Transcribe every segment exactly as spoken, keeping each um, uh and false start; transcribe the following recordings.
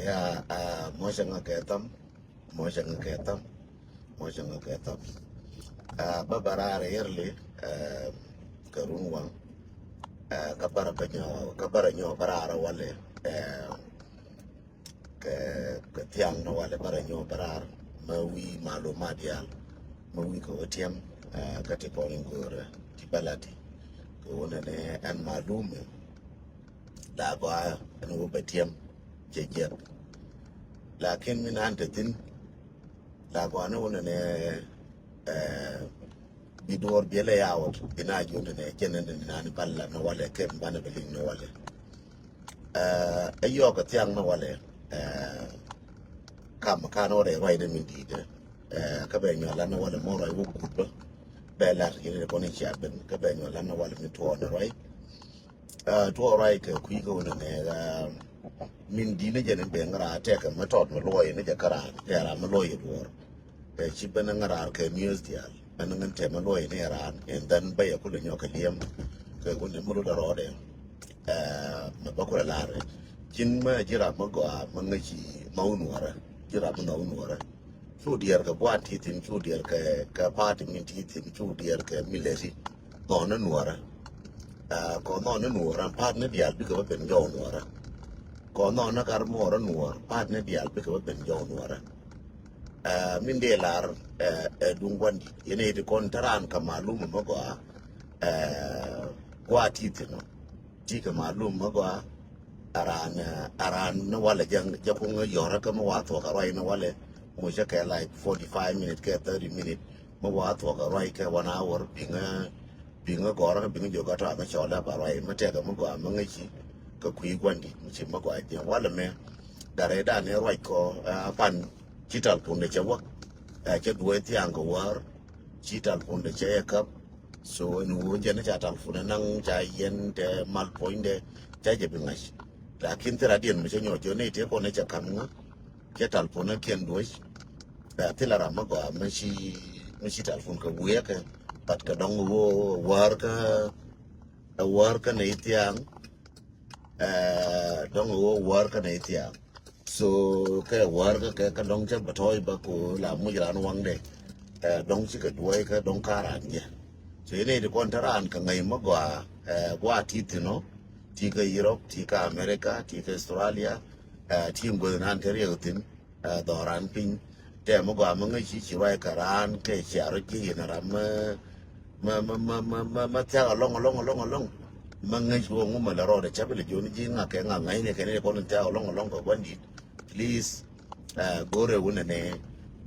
Ya, ah, mɔcɛ ŋa kɛ tham, mɔcɛ ŋa kɛ tham, mɔcɛ ŋa kɛ tham. Ah, bä bä raar early, eh, kɛ run waŋ. Eh, kä bä rɛ bä nyɔ, kä bä rɛ nyɔ bä raar walɛ. Eh, kɛ, kɛ thiaŋ ni walɛ bä rɛ nyɔ bä raar. Mä wi̱i̱ malumat diaal. Mä wi̱i̱ kɛ wä tiɛm, eh, kä ti kɔn in go̱o̱rɛ ti bä lati. Kɛ wä nɛnɛ ɛn malum. La gɔaa ɛn wä bɛ tiɛm cɛ jiɛk. Lakin mi nan te thin la gɔaa ni wä nɛnɛ, eh, bi duɔr biɛlɛ ya wä bi na jun nɛnɛ jɛn nɛnɛ nan bal la ni walɛ kɛm banɛ bɛ liŋ ni walɛ. Eh, ɛ yɔk ɛ thiaŋ ni walɛ, eh, kam kan wä rɛ ruac ni mi di̱i̱dɛ. Eh, kä bɛ nyual la ni walɛ mɔ ruac wä gut bä. Bɛ lar yini kɔn in cia ben kä bɛ nyual la ni walɛ mi tuɔɔn ruac. Ah, tuɔɔk ruac kɛ kui̱ kä wunɛ nɛ, ah, min di̱t ni jɛ ni ben ŋära tɛkɛ mi tɔt mi luɔy ni jɛ kä raan tɛ raan mi luɔy duɔr. Kɛ ci ben ŋära kɛ news diaal ɛn ŋän tɛ mi luɔy ni raan in dhan bä yɛ kulɛ nyɔk kɛ liɛm. Kɛ wunɛ mi rut rɔɔdɛ. Eh, mi bä kulɛ lar cin mi ji̱ ram mi gɔaa mi ŋäci ma wun wärä ji̱ ram mi nɔ wun wärä. Cu diɛɛr kɛ buan ti thin, cu diɛɛr kɛ, kɛ party min ti thin, cu diɛɛr kɛ military. Nɔnɔ nuɔrä. Ah, kɔ nɔnɔ nuɔrä, part ni diaal bikɛ bä ben jɔw nuɔrä. Kɔ nɔnɔ kar muɔrä nuɔr, part ni diaal bikɛ bä ben jɔw nuɔrä. Ah, min dee lar, eh, eh, duŋ guandi. Yɛn iti kɔn taran ka malum mɛ gɔa, eh, gɔa ti thin nɔ. Ti kɛ malum mɛ gɔaa. A raan, a raan ni walɛ jɛ, jɛ kuŋ yɔrä kä mi wa thuɔk a ruac ni walɛ. Mucä kɛ like forty five minute kɛ thirty minute mi wa thuɔk a ruac kɛ one hour. Biŋä, biŋä gɔrä kä biŋä jok a tɔa mi cɔl a ba ruac mi tɛkɛ mi gɔaa mi ŋäci. Kɛ kui̱ guandi mi ci mi gɔaa jɛ walɛ mɛ. Garɛ dan ni ruac kɔ, a pan ci tal pundɛ cɛ wäk. A cɛ duɔ̱c thiaŋ kɛ wäär. Ci tal pundɛ cɛ yɛ käp. So ɛn ɣöö jɛn ca tal puɔ̱nydɛ naŋ ca yɛn tɛ mal puɔ̱nydɛ ca jɛ bi ŋa̱c. Lakin thil radiɛn mi cä nyɔk jɔ̱ ni tëë kɔn cɛ ka̱n ŋä cɛ tal puɔ̱nydɛ kiɛn duɔ̱c. Thil a ram mi gɔaa mi ci, mi ci tal puɔ̱n kɛ wiɛkɛ. But kɛ dɔŋ ɣöö wäär kä, wäär kä nɛy thiaŋ. Eh, dɔŋ ɣöö wäär kä nɛy thiaŋ. So kɛ wäär kä kɛ kä dɔŋ cä bä tɔ̱ɔ̱c bä ko la muc raan waŋdɛ. Eh, dɔŋ cikɛ duɔ̱ɔ̱c kä dɔŋ ka raan jɛ. So inɛ ti kɔn te raan kɛ ŋäc mä gɔaa, eh, gɔaa ti thin ɔ. Ti kä Europe, ti kä America, ti kä Australia. Eh, ti ŋueth nan te riɛk thin. Eh, dhɔran piny. Tɛm mi gɔaa mi ŋäc ci ci ruac kɛ raan kɛ cia rɔ ji̱ yin ram mi, mi, mi thiak alɔŋ, alɔŋ, alɔŋ, alɔŋ. Mi ŋäc wä ŋu mi lɛ rɔɔdɛ cä bi lɛ jiɔni ji̱ ŋa kɛ ŋa ŋa̱cni kɛ ni kɔn thiak alɔŋ, alɔŋ kɛ gua̱n di̱t. Please, eh, go̱rɛ wunɛ nɛ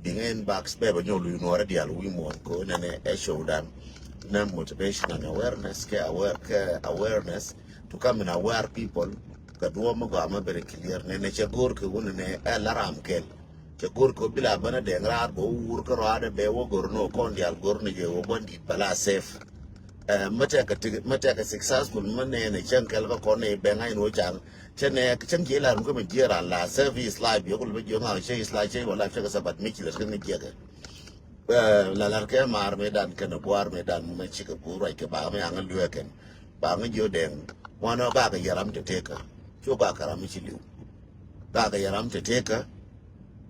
biŋɛ inbox bɛ bɛ nyɔk luy nuɔrɛ diaal wi̱i̱ muɔ̱ɔ̱n kɛ wunɛ nɛ ɛ show dan. Nɛ motivation and awareness kɛ aware, kɛ awareness to come in aware people. Kɛ duɔ̱ɔ̱p mi gɔaa mi bɛ rɛ clear nɛ nɛ cɛ go̱r kɛ wunɛ nɛ ɛ la ram kɛl. Cɛ go̱r kɛ wä bi la bänä dɛŋ raar bɛ wä wur kä rɔaadɛ bɛ wä go̱r ni wä kɔn diaal go̱r ni jɛ wä gua̱n di̱t bɛ la safe. Ɛ, mä tɛkɛ tik, mä tɛkɛ successful mä nɛɛnɛ cäŋ kɛl kä kɔn ni bɛ ŋa̱c ni wä caŋ. Cä nɛ cäŋ ci la rum kä mi jiɛ ran la safe is life yɛ kul bä jiɛ ŋa̱c cä is life cä wä life cä kɛ sabat mi ci lät kä ni jiɛ kɛ. Ɛ, la lar kɛ maar mi dan kɛn a buar mi dan mi cikɛ buur ruac kɛ ba mi aŋa luɛ kɛn. Ba mi jiö dɛŋ. Ŋuan ɔ gakɛ yɛ ram te tekä. Cu gakɛ ram mi ci liw. Gakɛ yɛ ram te tekä.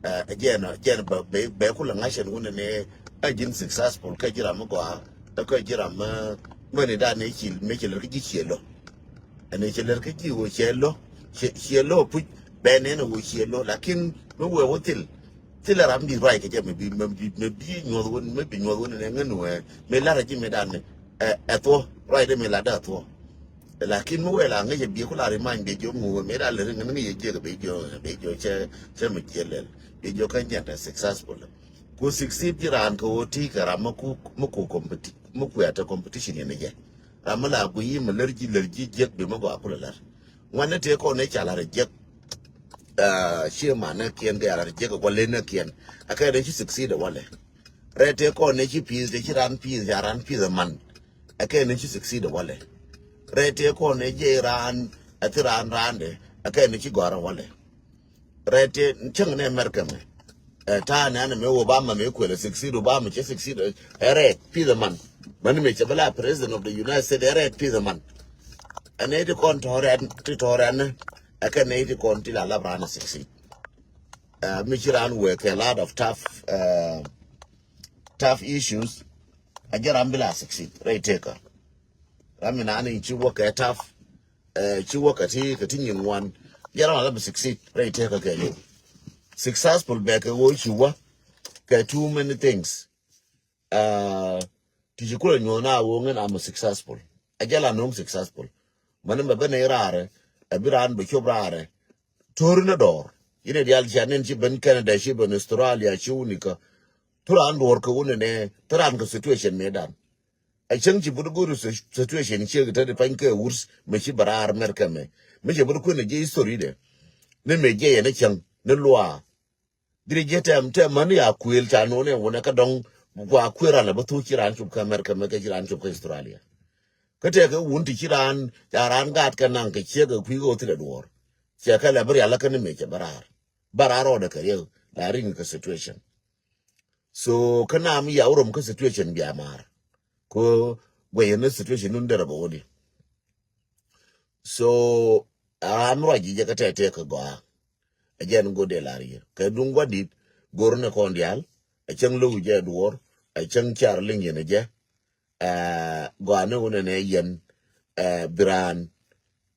Ɛ, jɛn, jɛn bɛ, bɛ, bɛ kulɛ ŋa̱cɛn wunɛ ni ɛ ji̱n successful kɛ ji̱ ram mi gɔaa. Ɛ kɛ ji̱ ram mi, mi ni dan ni ci, mi ci lär kä ji̱ ciɛ lɔ. Ɛn ni ci lär kä ji̱ wä ciɛ lɔ. Ciɛ, ciɛ lɔ puc. Bɛ ni ni wä ciɛ lɔ. Lakin mi wee wä thil. Thilɛ ram bi ruac kɛ jɛ mi bi, mi bi, mi bi nyuɔth wun, mi bi nyuɔth wun ni ŋän wee mi lat a ji̱ mi dan ni ɛ, ɛ thuɔ ruac dee mi lat dee a thuɔ. Lakin mi wee la ŋäc a bi ku la ri many bi jiɔ ŋuɔ mi dan lɛ ri ŋän ŋäc a jiɛ kɛ bi jiɔ, bi jiɔ cɛ, cɛ mi jiɛ lɛl bi jiɔ kä nyɛn tɛ successful. Ku succeed ji̱ raan kɛ wä ti kɛ ram mi ku, mi ku competi-, mi ku ɛ tɛ competition yɛn jɛ. Ram mi la guiy mi lär ji̱, lär ji̱ jiɛk bi mi gɔaa kulɛ lär. Ŋuan ni tëë kɔn ni ca la rɛ jiɛk. Ah, ci man ni kiɛn kɛ a la rɛ jiɛk kɛ gua̱l ni kiɛn. A kɛ ni ci succeed walɛ. Rɛ tëë kɔn ni ci peace, tëë ci ran peace, ca ran peace man. A kɛ ni ci succeed walɛ. Rɛ tëë kɔn ni jɛ ran, a thi ran ran de. A kɛ ni ci gɔ̱r walɛ. Rɛ tëë cäŋ ni America mɛ. Ɛ, ta̱a̱ nɛn mi Obama mi kuël succeed, Obama cɛ succeed, ɛ, ɛ rɛɛt peace man. Mani mi cɛ bä la president of the United States, ɛ rɛɛt peace man. Ɛ nɛy ti kɔn tɔ̱rɛn, ti tɔ̱rɛn ni, ɛ kɛ nɛy ti kɔn ti la lap ran succeed. Ɛ, mi ci raan wee kɛ lot of tough, ɛ, tough issues. A jɛ ram bi la succeed rɛy tëkä. Ram mi naan in ci wä kɛ tough, ɛ, ci wä kɛ ti, kɛ ti nyin ŋuan. Jɛ ram a la bi succeed rɛy tëkä kɛ liw. Successful bɛ kɛ wä ci wä kɛ too many things. Aa, ti ci kulɛ nyuɔ̱n a woŋ in am successful. A jɛ la no̱o̱ŋ successful. Mani mɛ ben i̱ raarɛ, ɛ bi raan bɛ cop raarɛ. To̱r ni dɔɔr. Yini dial cia nin ci ben Canada, ci ben Australia, ci wuni kä. Thu raan duɔɔr kɛ wuni nɛ, thu raan kɛ situation mëë dan. A cäŋ ci but go̱r si-, situation ciek te di pany kɛ wur mɛ ci bɛ raar America mɛ. Mɛ ci but kuën ji̱ history dɛ. Ni mɛ jiɛ yɛn cäŋ, ni luaa. Diri jɛ tɛm, tɛm mani ya kuël ca nonɛ wunɛ kä dɔŋ, kua kuël ran lɛ bä thu ci ran cop kä America mɛ kɛ ci ran cop kä Australia. Kä tɛkɛ wun ti ci ran, ca ran gaat kɛ naŋ kɛ ciek kɛ kui̱ kɛ wä thilɛ duɔɔr. Cɛ kɛ lɛ bä rial lä kä ni mëë cɛ bä raar. Bä raar rɔɔdɛ kɛ riɛk la riŋ kɛ situation. So kä nam ya wä rom kä situation bia maar. Ko guɛyɛ ni situation nun derɛ bä wä di. So a mi ruac ji̱ jɛ kä tɛtɛ kɛ gɔaa. A jɛn go̱r dee lar yɛ kɛ duŋ gua̱dit. Go̱r ni kɔn diaal. A cäŋ lo̱w jɛ duɔɔr. A cäŋ car liŋ yɛn a jɛ. Ɛ, gɔaa ni wunɛ nɛ yɛn, ɛ, bi raan,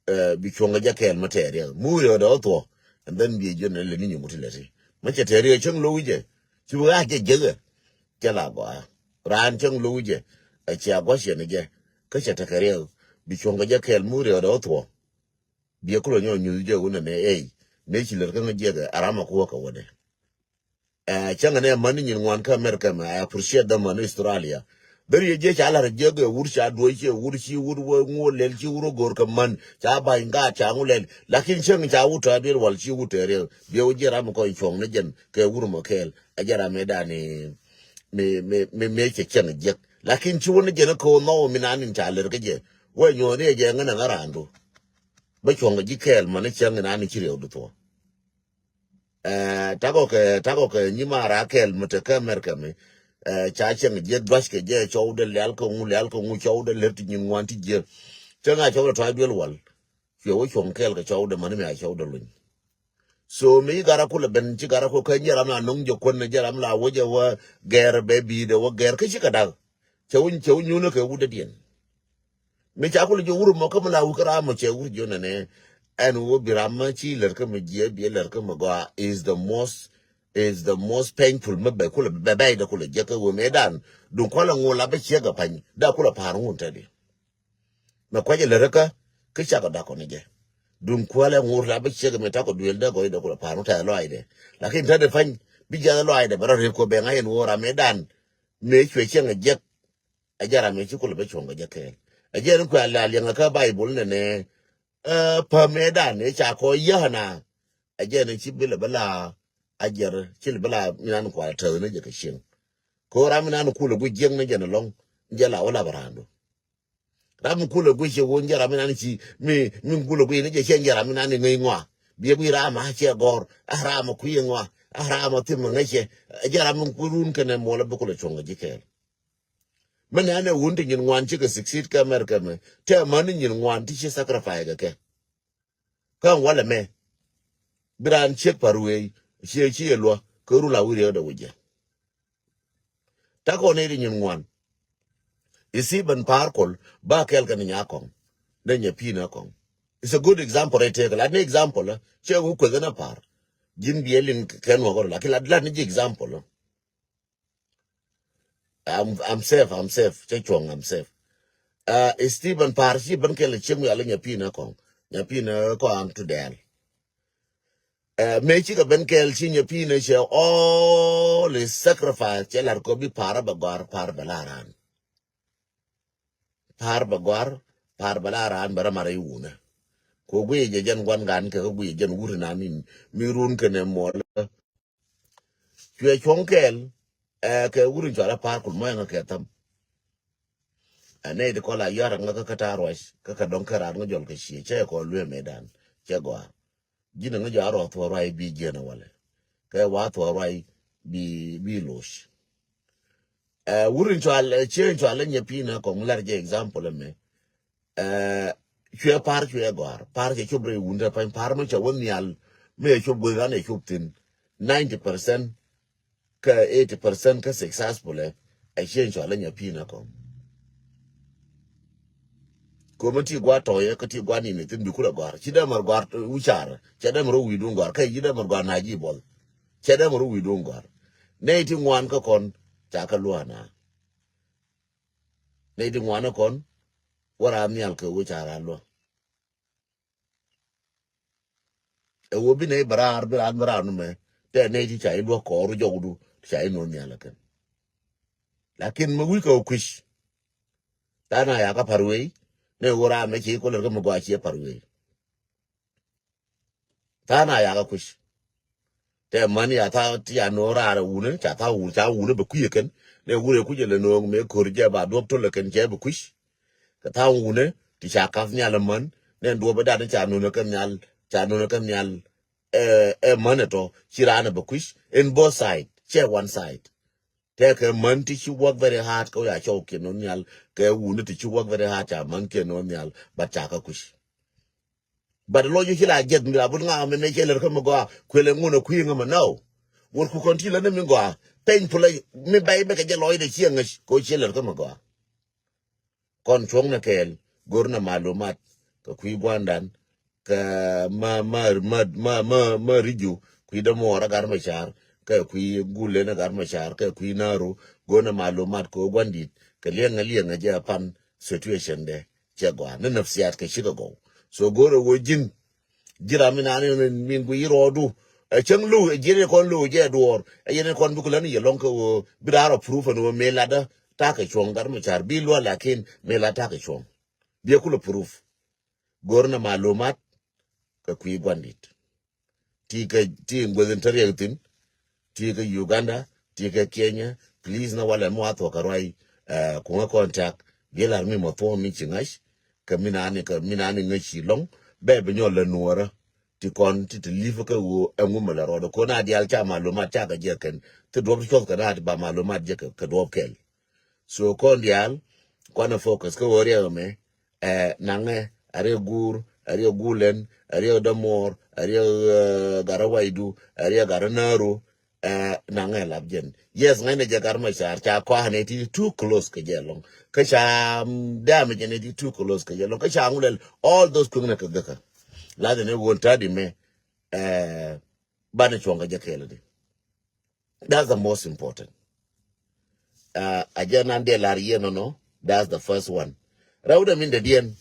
ɛ, bi cuɔ̱ŋ a jɛ kɛɛl mi tɛɛr yɛ mu yɛ dɔ̱ thuɔ. And then bi jɛ nɛ lɛ ni nyuŋ ti lɛ ti mi cɛ tɛɛr yɛ cäŋ lo̱w jɛ. Ci wä a jɛ jɛ kɛ cɛ la gɔaa. Raan cäŋ lo̱w jɛ. A cia gua̱c yɛn a jɛ kä cɛ tekɛ riɛk. Bi cuɔ̱ŋ a jɛ kɛɛl mu yɛ dɔ̱ thuɔ. Biɛ kulɛ nyɔ nyuth jɛ wunɛ nɛ ey. Nɛ ci lɛr kä ŋä jiɛkɛ a ram a kuɔ kɛ wunɛ. Ɛ, cäŋ nɛ mani nyin ŋuan kä America mɛ, I appreciate them mani Australia. Beri yɛ jiɛ ca lar jiɛ kɛ wur ca duɔy ciɛ wur ci wur wä ŋuɔ lɛl ci wur wä go̱r kɛ man ca ba̱ny ŋaat ca ŋu lɛl. Lakin cäŋ ca wut tɔa duel wal ci wut tɛɛr yɛ biɛ wä jiɛ ram kɔn cuɔ̱ŋ ni jɛn kɛ wur mɔ kɛɛl. A jɛ ram mɛ dani mɛ mɛ mɛ mɛ cɛ cäŋ jiɛk. Lakin ci wä ni jɛn kɛ wä nhɔw mi nan in ca lɛr kä jɛ wä nyuɔn yɛ jɛ ŋän ŋä randu. Bä cuɔ̱ŋ ji̱ kɛɛl mani cäŋ nan in ci riɛw du thuɔ. Ɛ, takɔ kɛ, takɔ kɛ nyi mara kɛl mi te kä America mi. Ɛ, ca cɛŋ jɛ duac kɛ jɛ cɔw de lial kɛ ŋu, lial kɛ ŋu cɔw de lɛr ti nyin ŋuan ti jiɛ. Cɛŋ a cɔw de tɔa duel wal. Cuɛ wä cuɔ̱ŋ kɛl kɛ cɔw de mani mi a cɔw de luny. So mi ci gara kulɛ ben ci gara kulɛ kä jɛ ram la no̱ŋ jɛ kuän jɛ ram la wä jɛ wä gɛr bɛ bi̱i̱ de wä gɛr kä ci kɛ dak. Cɛ wä, cɛ wä nyuunä kɛ wut dädiɛn. Mi ca kulɛ jɛ wur mɔ kä mi la wut kä ram mɔ cɛ wur jiɔ nɛnɛ. Ɛn wä bi ram mɔ ci lɛr kä mi jiɛ bi lɛr kä mi gɔaa is the most, is the most painful mi bɛ kulɛ bɛ bɛy dɛ kulɛ jɛ kä wä mi dan. Duŋ kualɛ ŋu la bɛ ciɛ kɛ pany da kulɛ pa̱a̱r ŋun tɛdi. Mɛ kuacɛ lɛ rɛ kä kä cakɔ dakɔ ni jɛ. Duŋ kualɛ ŋur la bä ciek mɛ takɔ duel dee gɔy dee kulɛ pa̱a̱n wä tɛth lɔaacdɛ. Lakin tätdɛ pa̱ny bi jiath lɔaacdɛ bɛ rɔ rep kɔ bɛ ŋa̱c ɛn wä ram mɛ dan. Mɛ cuɛ ciɛŋ ɛ jiɛk. Ɛ jɛ ram mɛ ci kulɛ bä cuɔ̱ŋ kɛ jɛ kɛɛl. Ɛ jɛ ni kuɛ a la liɛŋɛ kä Baibol nɛnɛ. Ɛ, päm mɛ dan ɛ ca kɔ yähna. Ɛ jɛ ni ci bi lɛ bä la a jɛr ci lɛ bä la mi nan kualɛ täth ni jɛ kɛ cieŋ. Kɛ wä ram mi nan kulɛ guic jiɛk ni jɛ ni lɔ̱ŋ. Jɛ la wä la bä raandu. Ram mi kulɛ guic cɛ wun jɛ ram mi nan ci mi mi kulɛ guic ni jɛ cɛ jɛ ram mi nan ŋäc ŋɔa. Biɛ guic ram a cɛ gɔr a ram a kuiɛ ŋɔa a ram a thim a ŋäc cɛ. Jɛ ram mi kulɛ run kɛnɛ muɔlɛ bi kulɛ cuɔ̱ŋ kɛ ji̱ kɛɛl. Mi nan ɛ wun ti nyin ŋuan cikɛ succeed kɛ America mɛ tɛ män ni nyin ŋuan ti ci sacrifice kɛ kɛ. Kä walɛ mɛ bi raan ciek pa̱r wee ciɛ ci yɛ luɔ kä rul a wi̱i̱ riɛkdɛ wi̱c jɛ. Takɔ ni ri nyin ŋuan. Isi ben pa̱a̱r kol ba kɛl kɛ ni nya kɔŋ. Ni nya pi̱i̱n a kɔŋ. It's a good example rɛ tëëk la ni example cɛ wu kueth ni pa̱a̱r. Ji̱n biɛ lin kɛn wä kɔrɔ lakin la lat ni ji̱ example. I'm, I'm safe, I'm safe. Cɛ cuɔ̱ŋ, I'm safe. Uh, Stephen pa̱a̱r ci ben kɛl ciek mi ala nya pi̱i̱n a kɔŋ. Nya pi̱i̱n a kɔŋ am tu dɛɛl. Ɛ, mëë cikɛ ben kɛɛl ci nyɛ pi̱i̱n ɛ cɛ all is sacrifice cɛ lar kɔ bi pa̱a̱r bɛ gɔ̱a̱r pa̱a̱r bɛ la raan. Pa̱a̱r bɛ gɔ̱a̱r pa̱a̱r bɛ la raan bɛ rɛ marɛ i̱ wunɛ. Kɛ guiyɛ jɛ jɛn gua̱n gan kɛ kɛ guiyɛ jɛn wuri na min mi run kɛnɛ muɔlɛ. Cuɛ cuɔ̱ŋ kɛɛl ɛ kɛ wuri cualɛ pa̱a̱r kul mɔyɛ ŋä kɛ thäm. Ɛ nɛy ti kɔl a yɔ̱a̱r ɛ ŋä kä kä ta̱a̱ ruac kä kɛ dɔ̱ŋ kɛ raan ŋä jɔl kɛ ciɛ cɛ kɔ luee mɛ dan cɛ gɔ̱a̱r. Ji̱n ŋä jɔa rɔ thuɔ̱ɔ̱r ruac bi jiɛn walɛ kɛ wa thuɔ̱ɔ̱r ruac bi bi loc. Ɛ wur in cual ɛ cie in cual ɛ nyɛ pi̱n ɛ kɔŋ lar jɛ example ɛmɛ. Ɛ cuɛ pa̱r cuɛ gɔ̱a̱r pa̱r cɛ cop rɛy wun te pa̱ny pa̱r mi cɛ wä nhial mi ɛ cop gueth an ɛ cop thin. ninety percent kä eighty percent kä successful ɛ, ɛ cieŋ cɔal ɛ nya pi̱i̱n ɛ kɔŋ. Ko̱mɛ ti gua tɔyɛ kä ti gua ni ni thin bi kulɛ gɔar. Ci dee mɛr gɔar wicar. Cɛ dee mɛr wi̱i̱ duŋ gɔar. Kä ci dee mɛr gɔar na ji̱ buɔl. Cɛ dee mɛr wi̱i̱ duŋ gɔar. Nɛy ti ŋuan kä kɔn ca kä lua̱a̱na. Nɛy ti ŋuan kä kɔn wä raar nhial kɛ wi̱i̱ ca raar lua̱a̱. Ɛ wä bi nɛy bɛ raar, bi raan bɛ raar numɛ. Tɛ nɛy ti ca i̱ luäk kɔɔr jɔwdu ca i̱ nuɔ̱n nhial ɛ kɛn. Lakin mi wi̱i̱ kɛ wä kui̱c. Tha̱a̱ŋ na yakä pa̱r wei. Nɛ wä raar mɛ ci i̱ kulɛ rɛ kä mi gɔaa ci i̱ pa̱r wei. Tha̱a̱ŋ na yakä kui̱c. Tɛ män ya tha̱a̱ŋ ti ya no̱o̱ŋ raar wunä ca tha̱a̱ŋ wun ca wunä bɛ kui̱ ɛ kɛn. Nɛ wurɛ kui̱c ɛ lɛ no̱o̱ŋ mëë ko̱r jɛ ba duɔ̱p tol ɛ kɛn cɛ bɛ kui̱c. Kɛ tha̱a̱ŋ wunä ti ca kath nhial ɛ män. Nɛ duɔ̱p ɛ dan ca nunä kɛ nhial, ca nunä kɛ nhial. Ɛ, ɛ män ɛ tɔ ci raan ɛ bɛ kui̱c in both side, cɛ one side. Tɛkɛ män ti ci work very hard kɛ wä ya cɔw kiɛ no̱o̱ŋ nhial, kɛ wunä ti ci work very hard ca män kiɛ no̱o̱ŋ nhial, but ca kä kui̱c. But lɔc ci la jeth mi la but ŋa mi mɛ cɛ lɛr kä mi gɔaa kuɛlɛ ŋun a kui̱ ŋä mi nɔw. Wor ku kɔn ti lä ni mi gɔaa peny pulɛ mi bɛy bɛ kɛ jɛ lɔc dɛ ci ŋäc kɛ wä cɛ lɛr kä mi gɔaa. Kɔn cuɔ̱ŋ ni kɛɛl go̱r ni malumat kɛ kui̱ gua̱ndan kɛ ma ma ma ma ma ma rijiu kui̱ dä muɔɔr a gar ma car kɛ kui̱ gulɛ ni gar ma car kɛ kui̱ naru go̱r ni malumat kɛ wä gua̱ndit kɛ liɛŋ liɛŋ jɛ pan situation dɛ. Cɛ gɔaa ni nafsiyat kɛ cikɛ gɔw. So go̱r ɛ wä ji̱n ji̱ ram mi nani min gui rɔɔdu. Ɛ cäŋ lo̱w ɛ ji̱n kɔn lo̱w jɛ duɔɔr ɛ yɛn kɔn bik län yɛ lɔŋ kɛ wä bi raar ɔ proof ɛn wä mëë latdä takɛ cuɔ̱ŋ gar ma car bi lual lakin mëë lat takɛ cuɔ̱ŋ. Biɛ kulɛ proof. Go̱r na malumat kɛ kui̱ guandit. Ti kɛ ti in guäthin te riɛk thin. Ti kɛ Uganda, ti kɛ Kenya. Please na walɛ mi wa thuɔk kɛ ruac. Kuŋä contact biɛ lar mi mɔ thuɔ̱k mi ci ŋa̱c. Kɛ mi nani kɛ mi nani ŋäc ci lɔŋ bɛ bi nyɔl lɛ nuɔrä. Ti kɔn ti ti li̱p kä ɣöö ɛŋu mi lɛ rɔɔdɛ kɔn a diaal ca malumat ca kɛ jiɛk kɛn. Ti duɔp ti cuɔth kɛ na ti ba malumat jiɛk kɛ duɔp kɛl. So kɔn diaal kɔn ɛ focus kä ɣöö riɛk ɛmɛ. Ɛ naŋɛ a riɛk guur a riɛk guulɛn a riɛk dämuɔɔr a riɛk ɛ garä waydu a riɛk garä naaru. Ɛ naŋɛ lap jɛn. Yes ŋa̱cnɛ jɛ gar ma car ca kɔa̱a̱nɛ ti too close kɛ jɛ lɔŋ kä ca damage nɛ ti too close kɛ jɛ lɔŋ kä ca ŋulɛl all those kui̱ŋnɛ kɛ gäkä. Lathin ɛ won ta̱a̱di mɛ. Ɛ banɛ cuɔ̱ŋ kɛ jɛ kɛɛl di. That's the most important. A jɛ nan dee lar yɛ nɔnɔ. That's the first one. Rɛw dɛ min dɛ diɛn.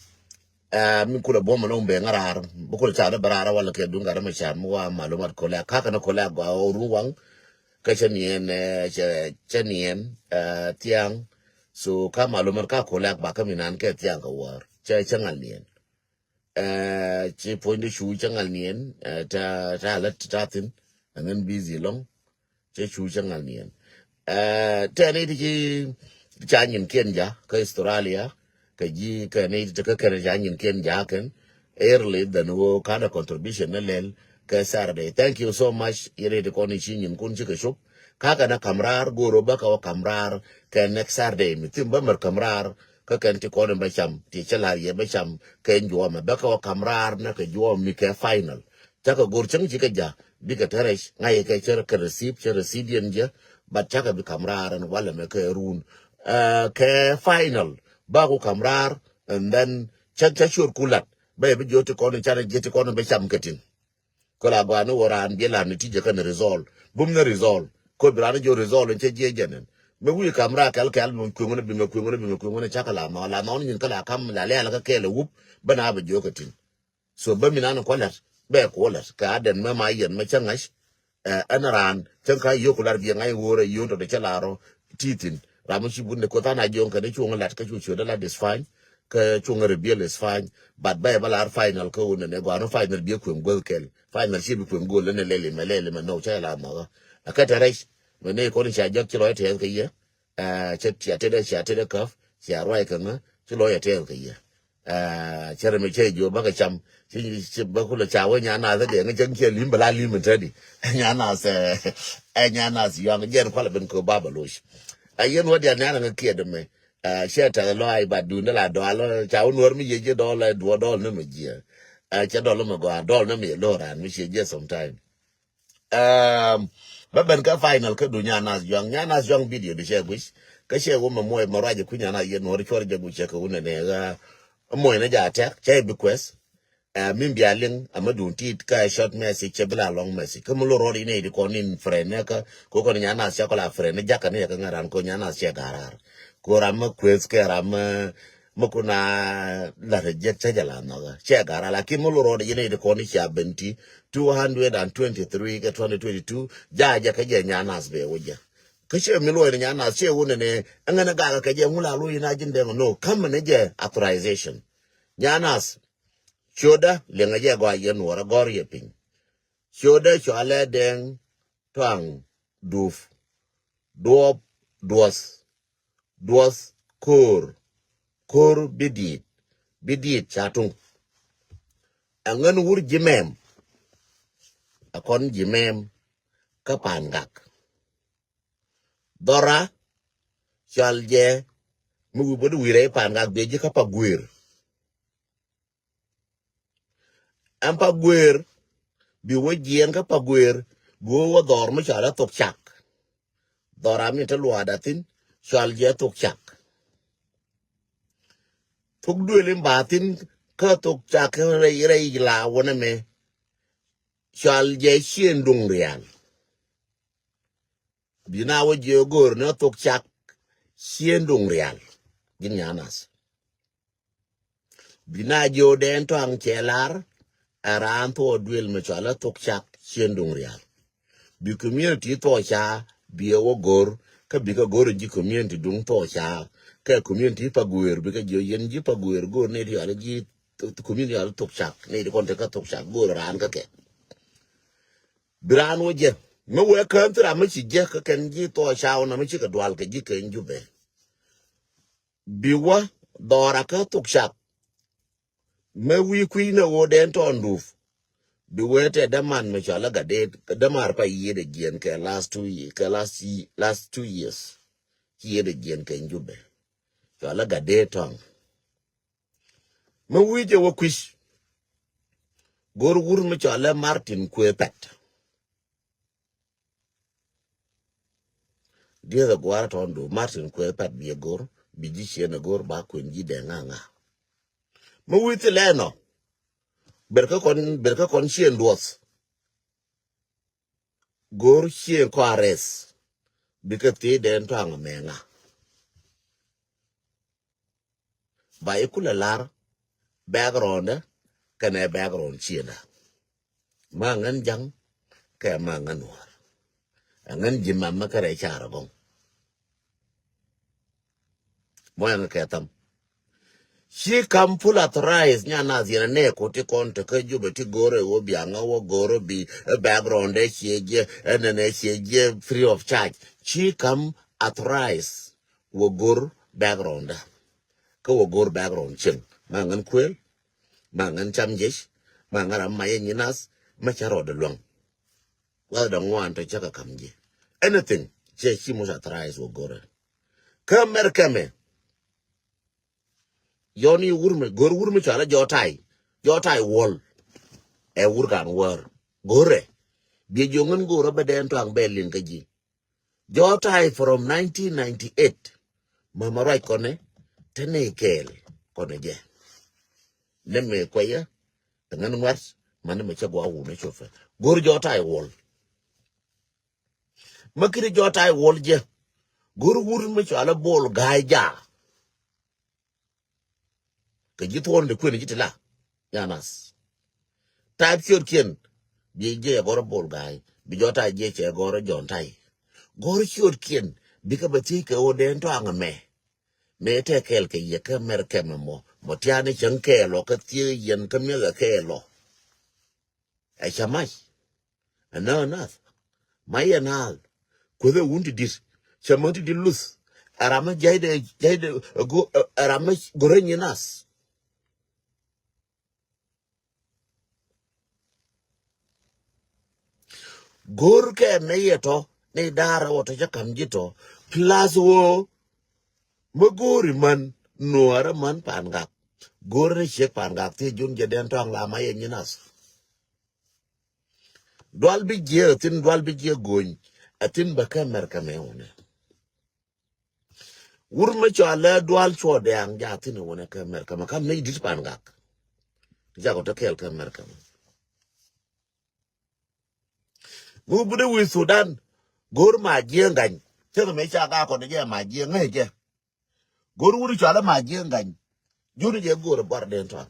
Min kulɛ buɔmɛ nɔ bɛ ŋa raar bi kulɛ ca dɛ bɛ raar walɛ kɛ duŋ gat dɛ mɛ ca mi wa malumat kolɛ a kakɛ ni kolɛ a gɔaa ɣɔw run waŋ. Kä cɛ niɛn cɛ niɛn thiaŋ. So ka malumat ka kolɛ a bakä mi nan kɛ thiaŋ kɛ wäär cɛ cɛ ŋal niɛn. Ci puɔ̱ny di cu cä ŋal niɛn. Ta ta lät ta thin. Ɛŋɛn busy lɔŋ. Cä cu cä ŋal niɛn. Tɛn ni ti ci ca nyin kiɛn ja kä Australia. Kä ji kä ni ti kä kɛn ca nyin kiɛn ja kɛn. Early than wo kana contribution ni lɛl kä Saturday. Thank you so much. Yɛn ni ti kɔn ni ci nyin kun ci kɛ cop. Ka kɛn a kam raar goro bä kä wä kam raar kɛ next Saturday mi thim bä mär kam raar. Kä kɛn ti kɔn in bä cam ti cä la̱r yɛ bä cam kɛ in juɔmɛ bä kɛ wä kam raar nä kɛ juɔm mi kɛ final. Cä kɛ gor cäŋ ci kɛ ja bikɛ tɛrɛc ŋa̱c kɛ cä kɛ receive cä receive yɛn jɛ. But cä kɛ bi kam raar ɛn walɛ mɛ kɛ run kɛ final. Bä ku kam raar and then cä cä cuɔr ku lat bä yɛ bi jiɔ ti kɔn in canɛ jiɛ ti kɔn in bä cam kɛ tin. Kä la gɔaa ni wä raan biɛ lar ni ti jɛ kɛn result bum ni result. Kä bi raan ni jɔ result in cɛ jiɛ jɛ nɛn mɛ wi̱i̱ kam raa kɛl kɛl mɛ kueŋ ni bi mɛ kueŋ ni bi mɛ kueŋ ni cakɛ la nɔ la nɔ ni nyin kä la kam la lɛɛl kä kɛɛl ɛ wup bä na bɛ jiɔ kɛ tin. So bä mi nan kuɔ lɛt bɛ kuɔ lɛt kɛ a dɛn mɛ ma yɛn mɛ cä ŋa̱c. Ɛn raan cäŋ ka yio̱k ku lar biɛ ŋa̱c ɣöörä yio̱n tɔ̱ dee cä la̱r rɔ ti thi̱n. Ram mi ci bun de koth an a jiɔŋ kɛn i̱ cuɔ̱ŋ lat kä cu ciöt ala dis fany. Kä cuɔ̱ŋ rɛ biɛl is fany. But bɛ bä lar final kä wun nɛ gua̱a̱r final biɛ kueŋ guäth kɛl. Final ci bi kueŋ go̱o̱l lɛ nɛ lɛl imɛ lɛl imɛ nɔ cä la nhɔkä. Ɛ kä tɛ rɛc mɛ ni kɔn cia jɔk ci lɔc tɛth kɛ yɛ. Cɛ cia tedɛ cia tedɛ käp cia ruac kɛ ŋä ci lɔc ɛ tɛth kɛ yɛ. Cɛ rɛ mɛ cɛ jiö bä kɛ cam ci bä kulɛ ca wä nya nath ɛ dee ŋä cɛ ŋä cɛ lim bɛ la lim in tɛdi. Nya nath ɛ nya nath yuaŋ jɛn kualɛ ben kɛ ba bɛ loc. A yɛn wä dial nya naŋ kiɛ dɛ mɛ. Cɛ tɛth lɔ ai ba dun dɛ la dɔal ca wä nuɔr mi yɛ jiɛ dɔl ɛ duɔ dɔl ni mɛ jiɛ. Cɛ dɔl mɛ gɔaa dɔl ni mɛ yɛ lo̱ran mi ciɛ jiɛ sometime. Ɛm, bä ben kä final kä du Nyanas Juaŋ, Nyanas Juaŋ video di cɛ guic. Kä cɛ wä mɛ muɔc mɛ ruac kui̱ Nyanas yɛ nuɔr cuɔr jɛ guic cɛ kɛ wunɛ nɛ ɣä. Muɔc ni ja tɛk cɛ bi kuɛth. Ɛ, min bia liŋ a ma dun tit kä short message cɛ bi la long message. Kä mi lo rɔɔd inɛ idi kɔn in friend nɛ kä ko kɔn Nyanas cɛ kɔ la friend ni jakä ni yɛ kä ŋaran ko Nyanas cɛ garar. Ko ram ma kuɛth kɛ ram ma ma kuna la rɛ jɛ cɛ jɛ la nɔga cɛ gara. Lakin mi lo rɔɔd yɛn idi kɔn icia benti two hundred and twenty-three kɛ twenty twenty-two ja jɛ kɛ jɛ Nyanas bɛ wä jɛ. Kä cɛ mi lo yɛn Nyanas cɛ wä nɛ nɛ ɛŋɛ nɛ gaka kɛ jɛ ŋula lo yɛn a jin dɛŋ no kam nɛ jɛ authorization. Nyanas ciödä liŋɛ jɛ gɔa yɛn wä rɛ gɔr yɛ piny. Ciödä cɔalɛ dɛŋ tɔaŋ duf duɔp duɔth duɔth ko̱o̱r ko̱o̱r bi diit bi diit ca tuŋ. Ɛŋän wur ji̱ mɛm ɛ kɔn ji̱ mɛm kä pa̱a̱n gak. Dhɔra cɔal jɛ mi wi̱i̱ bä di wi̱i̱ rɛy pa̱a̱n gak bɛ ji̱ kä pa guëër. Ɛn pa guëër bi wä jiɛɛn kä pa guëër bi wä wä dhɔr mi cɔal ɛ thok cak. Dhɔr ami te luaada thi̱n cɔal jɛ thok cak. Thok duël in ba thi̱n kä thok cak rɛy rɛy la wä nɛ mɛ cɔal jɛ cien duŋ rial. Bi na wä jiɛ go̱o̱r ni thok cak cien duŋ rial. Ji̱n Nyanas bi na jiɛ wä dɛn tɔaŋ cɛ lar. Ɛ raan thuɔ duël mi cɔal ɛ thok cak cien duŋ rial. Bi community thuɔ ca bi ɛ wä go̱o̱r kä bi kɛ go̱o̱r ji̱ community duŋ thuɔ ca kɛ community pa guëër bi kɛ jiɛ yɛn ji̱ pa guëër go̱o̱r ni ti cɔal ji̱ community cɔal thok cak ni ti kɔn te kä thok cak go̱o̱r raan kä kɛ. Bi raan wä jɛ mi wee kään thira mi ci jɛ kä kɛn ji̱ thuɔ ca wä na mi ci kɛ dual kɛ ji̱ kɛn Jubɛ. Bi wä dhɔra kä thok cak. Mɛ wi̱i̱ kui̱ nɛ ɣöö dɛn tɔɔn dup. Bi wee tɛ däman mɛ cɔal ɛ Gatdet dämar pa yiëëdɛ jiɛn kɛ last two year kɛ last ye- last two years. Ci yiëëdɛ jiɛn kɛ Jubɛ cɔal ɛ Gatdet tɔɔn. Mɛ wi̱i̱ jɛ wä kui̱c. Go̱r wur mi cɔal ɛ Martin Kuëë Pɛt. Dieth a guar tɔn du Martin Kuëë Pɛt bi a go̱r bi ji̱ cien a go̱r ba kuen ji̱ dee ŋa ŋa. Mi wi̱i̱ thilɛ nɔ ber kä kɔn ber kä kɔn cien duɔth. Go̱r cien kɔ arɛth bikɛ thiec dɛn tɔaŋ mɛ ŋa. Ba i̱ kulɛ lar background kɛnɛ background ciëndä. Ma ŋän ja̱ŋ kɛ ma ŋän nuäär. Ɛ ŋän ji̱ mamä kɛ rɛy car agɔŋ. Mɔ ɛŋ kɛ tham. Ci kam full authorize nya nath yɛn nɛ ko ti kɔn te kä Jubɛ ti go̱rɛ wä biaŋä wä go̱rɛ bi ɛ background ɛ ciɛ jiɛ ɛ nɛnɛ ciɛ jiɛ free of charge. Ci kam authorize wä go̱r background da. Kä wä go̱r background cieŋ ma ŋän kuël ma ŋän cam jec ma ŋän ram ma yɛ nyi nath ma ca rɔɔdɛ luäŋ. Wala dɔŋ wan tɔ cä kɛ kam ji̱ anything. Cɛ ci much authorize wä go̱rɛ. Kä mɛr kɛmɛ yɔn i̱ wur mi go̱r wur mi cɔal ɛ jɔɔt tay. Jɔɔt tay wuɔl ɛ wur kan wäär go̱rɛ. Biɛ jiɔŋ in go̱rɛ bɛ dɛn tɔaŋ bɛ liŋ kä ji̱. Jɔɔt tay from nineteen ninety-eight. Mama ruac kɔnɛ te ni kɛɛl kɔnɛ jɛ. Nɛ mɛ kuɛyä ɛ ŋän ŋua̱t. Mani mɛ cɛ gua̱a̱ wun ɛ copɛ go̱r jɔɔt tay wuɔl. Ma kiri jɔɔt tay wuɔl jɛ go̱r wur mi cɔal ɛ Bol Ga̱a̱c Jaak. Kɛ ji̱ thuɔ̱ɔ̱n di kuën ji̱ ti la. Nya nath. Tap ciötkiɛn bi jiɛ ɛ gɔr ɛ Bol Ga̱a̱c bi jɔɔt tay jiɛ cɛ gɔr ɛ Jɔ̱ɔ̱n Tay. Gɔr ciötkiɛn bikɛ bɛ thiec kɛ ɣöö dɛn tɔaŋ ɛmɛ. Mëë tɛ kɛɛl kɛ yɛ kä mɛr kɛmɛ mɔ mɔ tiaani cäŋ kɛɛl ɔ kä thiec yɛn kä miäk ɛ kɛɛl ɔ. Ɛ cä mac. Ɛ nääk nath. Ma yɛ naal kueth ɛ wun ti di̱t. Cɛ män ti di̱t luth. Ɛ ram mi jiaydɛ jiaydɛ ɛ go ɛ ram mi go̱rä nyi nath. Go̱r kɛ nɛ yɛ tɔ ni da̱a̱r ɛ wä tɔ cä ka̱m ji̱ tɔ. Plus ɣöö mi go̱o̱ri män nuɔɔrä män pa̱a̱n gak. Go̱r ni ciek pa̱a̱n gak thiec jun jɛ dɛn tɔ̱a̱ŋ la ma yɛ nyi nath. Dual bi jiɛ, a thin dual bi jiɛ gony. A thin bɛ kä America mɛ wunɛ. Wur mi cɔalɛ dual cuɔ dɛŋ ja thin wunɛ kä America mɛ, ka mi dit pan gak. Jakɔ tɔ kɛɛl kä America mɛ. Mi wä bi dee wi̱i̱ Sudan, go̱o̱r ma jiɛ gany. Cɛ kɛ mɛ ca ka kɔn jɛ ma jiɛ ŋäc jɛ. Go̱o̱r wuri cɔalɛ ma jiɛ gany. Juni jɛ go̱o̱r buar den tɔa.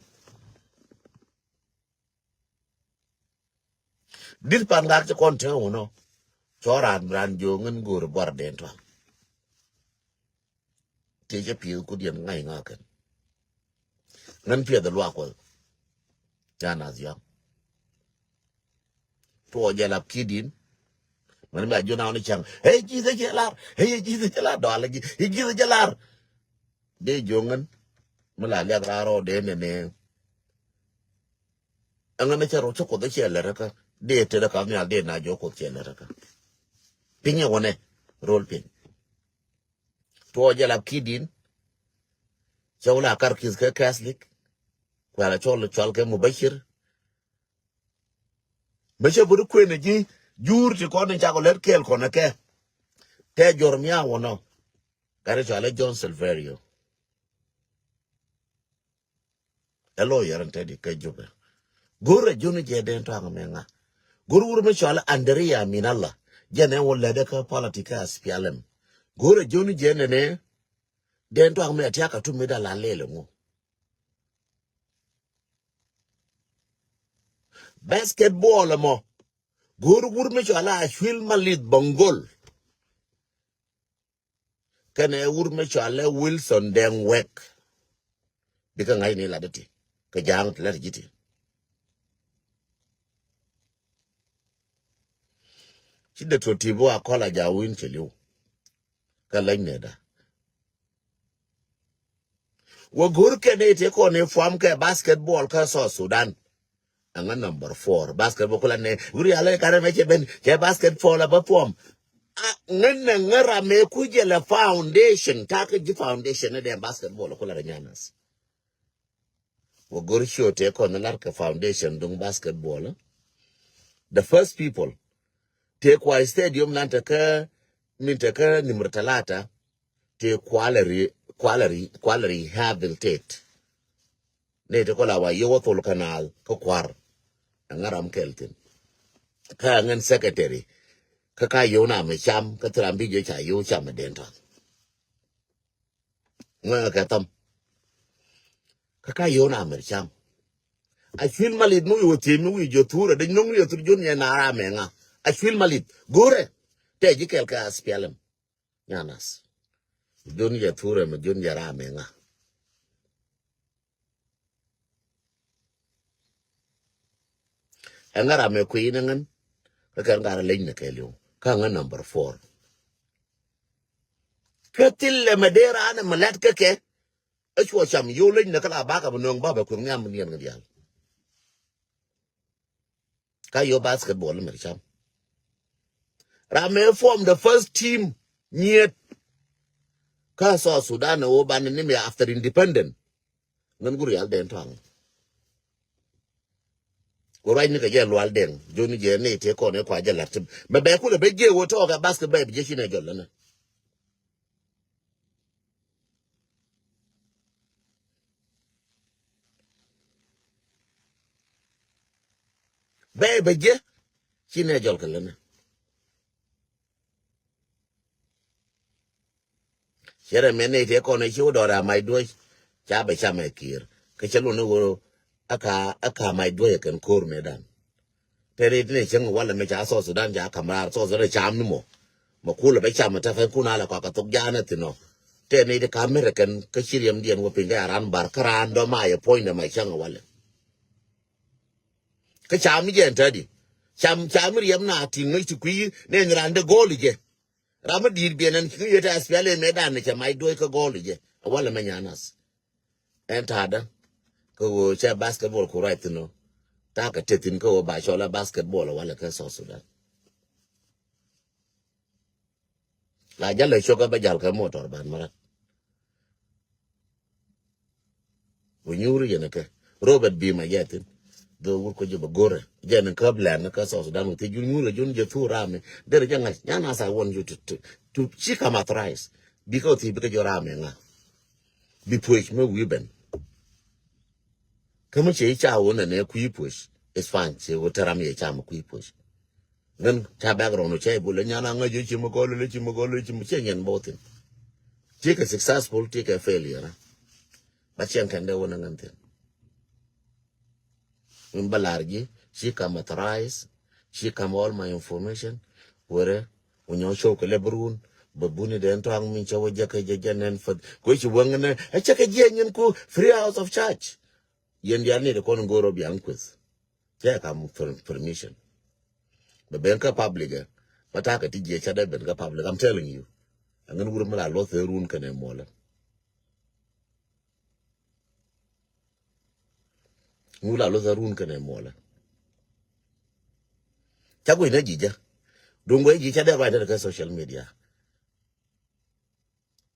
Dit pan gak ci kɔn te wunɔ. Cɔ ran, ran jo̱o̱ŋ in go̱o̱r buar den tɔa. Ti cɛ pi̱i̱th ku diɛn ŋa̱c ŋa̱ kɛn. Ŋän piɛth luak kuɔth. Ca nath yɔ̱a̱ŋ. Tuɔɔk jɛ lap ki̱di̱n. Ŋän mi a jun a wä ni cäŋ. Hey, Jesus cɛ lar. Hey, Jesus cɛ lar. Dɔal ji̱. Hey, Jesus cɛ lar. Dee jo̱o̱ŋ ŋän. Mi la liak raar rɔ dee nɛnɛ. Ɛŋän cɛ rɔ cä kuɔth cɛ lɛr kä. Dee tëdä ka nhial dee na jɔk kuɔth cɛ lɛr kä. Pinyɛ wänɛ. Rol piny. Tuɔɔk jɛ lap ki̱di̱n. Cɛ wä la kar ki̱th kɛ Catholic. Kuɛ la cɔl, cɔl kɛ Mubashir. Bɛ cɛ buri kuën ji̱ jur ti kɔn in cakɔ lɛt kɛɛl kɔn kɛ. Tɛ jɔr mia wä nɔ. Gari cɔalɛ John Silverio. Ɛ lawyer in te di kä Jubɛ. Go̱o̱r a juni jɛ den tɔaŋ mɛ ŋa. Go̱o̱r wur mi cɔalɛ Andrea Minalla. Jɛ nɛ wä lɛdɛ kä politic kä S P L M. Go̱o̱r a juni jɛ nɛnɛ. Den tɔaŋ mɛ a tiak a tum mi da la lɛl ŋu. Basketball mɔ. Go̱o̱r wur mi cɔalɛ Acuil Malith Bangol. Kɛnɛ wur mi cɔalɛ Wilson Deng Wek. Bikɛ ŋa̱c ni lat ti kɛ ja̱a̱ŋ ti lat ji̱ ti. Ci dee tuɔt ti bi wa kɔl a ja̱a̱ŋ wi̱n cɛ li̱w. Kä leny nɛɛda. Wä go̱o̱r kɛn i̱ ti kɔn i̱ fuam kɛ basketball kä South Sudan. Ɛŋä number four. Basketball kula nɛ. Wuri alɛ karɛ mɛ cɛ ben. Cɛ basketball a bä fuam. A ŋän nɛ ŋä ram mɛ ku jɛ lɛ foundation. Takä ji̱ foundation ni dɛ basketball kula rɛ nyanas. Wä go̱r cio tëë kɔn lar kɛ foundation duŋ basketball. The first people tëë kua stadium nan tekä, min tekä nimr talata, tëë quality, quality, quality rehabilitate. Ne tëë kɔla wa yewä thol kanal kä kuar. Ɛŋä ram kɛl thin. Kä ɛŋän secretary. Kä ka yewä na mɛ cam kä thiram bi jɛ ca yewä cam ɛ den tɔth. Ŋuɛŋɛ kɛ thɔm. Kä ka yio̱w na mɛr cam. Acuil Malith mi wi̱i̱ wä thiec mi wi̱i̱ jiɔ thurɛ dee nyo̱ŋ ni athur jun yɛ na ram mɛ ŋa. Acuil Malith go̱rɛ. Tɛ ji̱ kɛl kɛ S P L M. Nyanas. Jun yɛ thurɛ mi jun yɛ ram mɛ ŋa. Ɛŋä ram ɛ kui̱ ni ŋän. Kä kɛn gat a leny ni kɛɛliw kä ŋän number four. Kä thilɛ mɛ dee raan ɛmɛ lɛt kä kɛ. Ɛ cuɔ cam yo̱w leny ni kä la bakɛ bi nööŋ ba bɛ kui̱ nhiam ni ɛn ŋä diaal. Ka yo̱w basketball mɛ cam. Ram ɛ form the first team nyiet. Kä South Sudan ɛ wä ban ni mi after independent. Ŋän gur yal den tɔaŋ. Ku ruacni kɛ jɛ lual den joni jɛ ni tëë kɔn ɛ kua jɛ lat ti mɛ bɛ kulɛ bɛ jɛ wä tɔɔk ɛ basket bɛ bi jɛ cinɛ jɔl länɛ. Bɛ bɛ jɛ cinɛ jɔl kɛ länɛ. Cɛ rɛ mɛn nɛy tëë kɔn ɛ ci wä dɔɔr a mac duɔ̱c. Ca bɛ cam ɛ kiɛɛr kä cɛ lun i̱ wä. Ɛ ka ɛ ka mac duɔ̱c ɛ kɛn ko̱r mëëdan. Tëë rɛy ti nɛ cäŋ walɛ mɛ ca South Sudan ca ka̱m raar South Sudan cam ni mɔ. Mɛ kulɛ bɛ cam ɛ tɛfɛn kun alɛ kɔak kɛ thok jaanɛ thin ɔ. Tëë nɛy ti ka American kä ci riɛmdiɛn wä piny kä a raan bar kä raan dɔ̱ ma yɛ puɔ̱nydɛ mɛ cäŋ walɛ. Kä cam mi jɛn tädi. Cam cam mi riɛm na ti ŋäc ti kui̱ nɛn raan dee gɔɔl ijɛ. Ram mi di̱i̱t biɛn ɛn ci ŋäc yet a S P L A mɛ dan ni cɛ mac duɔ̱c kä gɔɔl ijɛ. A walɛ mɛ nyanas. Ɛn ta̱a̱dä. Kä ɣöö cɛ basketball ku ruac thin ɔ. Ta̱a̱ kɛ te thin kä ɣöö ba cɔl a basketball a walɛ kä South Sudan. La jal ɛ cok ɛ bä jal kɛ motor ban mɛ rat. Wä nyuuri yɛn ɛ kɛ Robert Bima yɛ thin. Bɛ wur kɔ jɛ bɛ go̱rɛ. Jɛ ni käp lɛn ni kä South Sudan wä thiec jun nyuur kɛ jun jɛ thur ram mi. Derɛ jɛ ŋa̱c. Yan as I want you to, to, to, ci kam authorize. Bikɛ wä thiec bikɛ jɔ ram mi ŋa. Bi puec mi wi̱i̱ ben. Kä mi cɛ i̱ ca wä nɛ nɛ kui̱ puec. It's fine. Cɛ wä te ram yɛ ca mi kui̱ puec. Ŋän ca background cɛ i̱ bul ɛ nyan aŋä jɛ ci mi gɔl lɛ ci mi gɔl lɛ ci mi cɛ nyɛn bɔ thin. Ti kɛ successful ti kɛ failure. Ba cɛn kɛn dee wä nɛ ŋän thin. Min ba lar ji̱, ci kam authorize, ci kam all my information. Were, wä nyɔ show kɛ lɛ bi run, bɛ buni den tɔŋ min cɛ wä jɛ kɛ jɛ jɛ nɛn fäth. Kuɛ ci wä ŋän ɛ cɛ kɛ jiɛ nyin ku free house of charge. Yɛn dial ni de kɔn go̱o̱r ɔ biaŋ kueth. Cɛ kam per-, permission. Bɛ ben kä public ɛ. Ba takɛ ti jiɛ ca dee ben kä public. I'm telling you. Ɛŋän wur mi la luɔth thee run kɛnɛ muɔlɛ. Ŋu la luɔth arun kɛnɛ muɔlɛ. Ca guic nɛ ji̱ jɛ. Duŋ guic ji̱ ca dee ruac nɛ kɛ social media.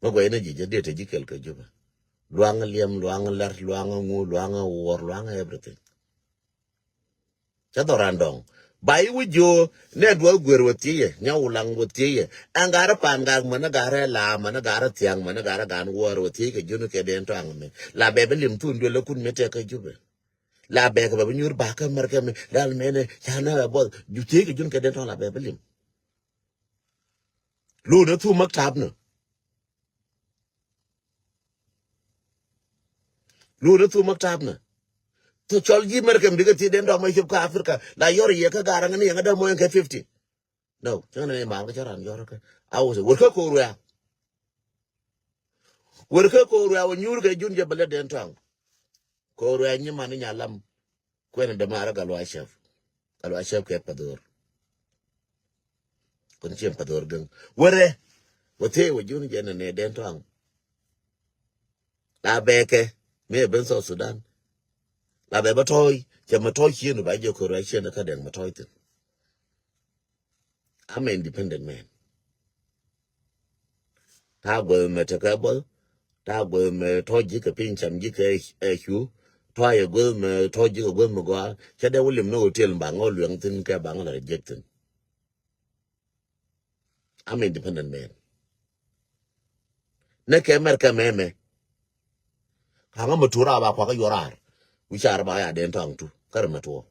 Mɛ guic nɛ ji̱ jɛ dee te ji̱ kɛl kɛ Jubɛ. Luaŋ liɛm, luaŋ lɛr, luaŋ ŋu, luaŋ wuɔr, luaŋ everything. Cä dhɔran dɔŋ. Ba i̱ wi̱c jiö nɛ duɔth guer wä thieyɛ, nyɛ wulaŋ wä thieyɛ. Ɛn garɛ pan gak mänä garɛ la mänä garɛ thiaŋ mänä garɛ gan wäär wä thiey kɛ jiön kɛ den tɔaŋ mi. La bɛ bi lim thun duel lä kun mi tɛk kä Jubɛ. La bɛ kɛ bɛ bi nyuur bakä mɛr kɛ mi dal mɛnɛ ca nɛ bɛ buɔth ju thiey kɛ jiön kɛ den tɔaŋ la bɛ bi lim. Luunä thu mäk tap nä. Luunä thu mäk tap nä. Thu cɔl ji̱ America bikɛ thi den dɔk mɛ cop kä Africa. La yɔr yɛ kä garaŋ ni yɛŋä däm mɔ yɛŋ kɛ fifty. No, cäŋ ni mal kä cä ran yɔr kä. A wä sɛ wër kä ko̱r wɛ̈ɛ̈. Wër kä ko̱r wɛ̈ɛ̈ wä nyuur kɛ jun jɛ bɛ lɛ den tɔaŋ. Ko̱r wɛ̈ɛ̈ nyi man ni nya lam. Kuɛn dämaarä gal wa cäp. Gal wa cäp kɛ padhor. Kun ciem padhor gäŋ. Wärɛ. Wä thee wä jun jɛ nɛ nɛ den tɔaŋ. La bɛ kɛ. Mi ɛ ben South Sudan. La bɛ bä tɔɔy. Cɛ mɛ tɔɔy cien ba jɛ kor a cien kä dɛŋ mɛ tɔɔy thin. I'm an independent man. Ta̱a̱ guäth mɛ tekɛ buɔth. Ta̱a̱ guäth mɛ tɔ̱ ji̱ kɛ piny cam ji̱ kɛ, ɛ, cu. Tɔ̱ ayɛ guäth mɛ tɔ̱ ji̱ kɛ guäth mɛ gɔaa. Cɛ dee wä lim ni hotel baŋ ɔ luɛŋ thin kɛ baŋ ɔ la reject thin. I'm independent man. Nɛ kɛ mɛr kɛ mɛmɛ. Kaŋä mɛ tuur a ba kuakä yuɔr raar. Wi̱c a rɛ ba ya den tɔaŋ tu. Kä rɛ mɛ tuɔ.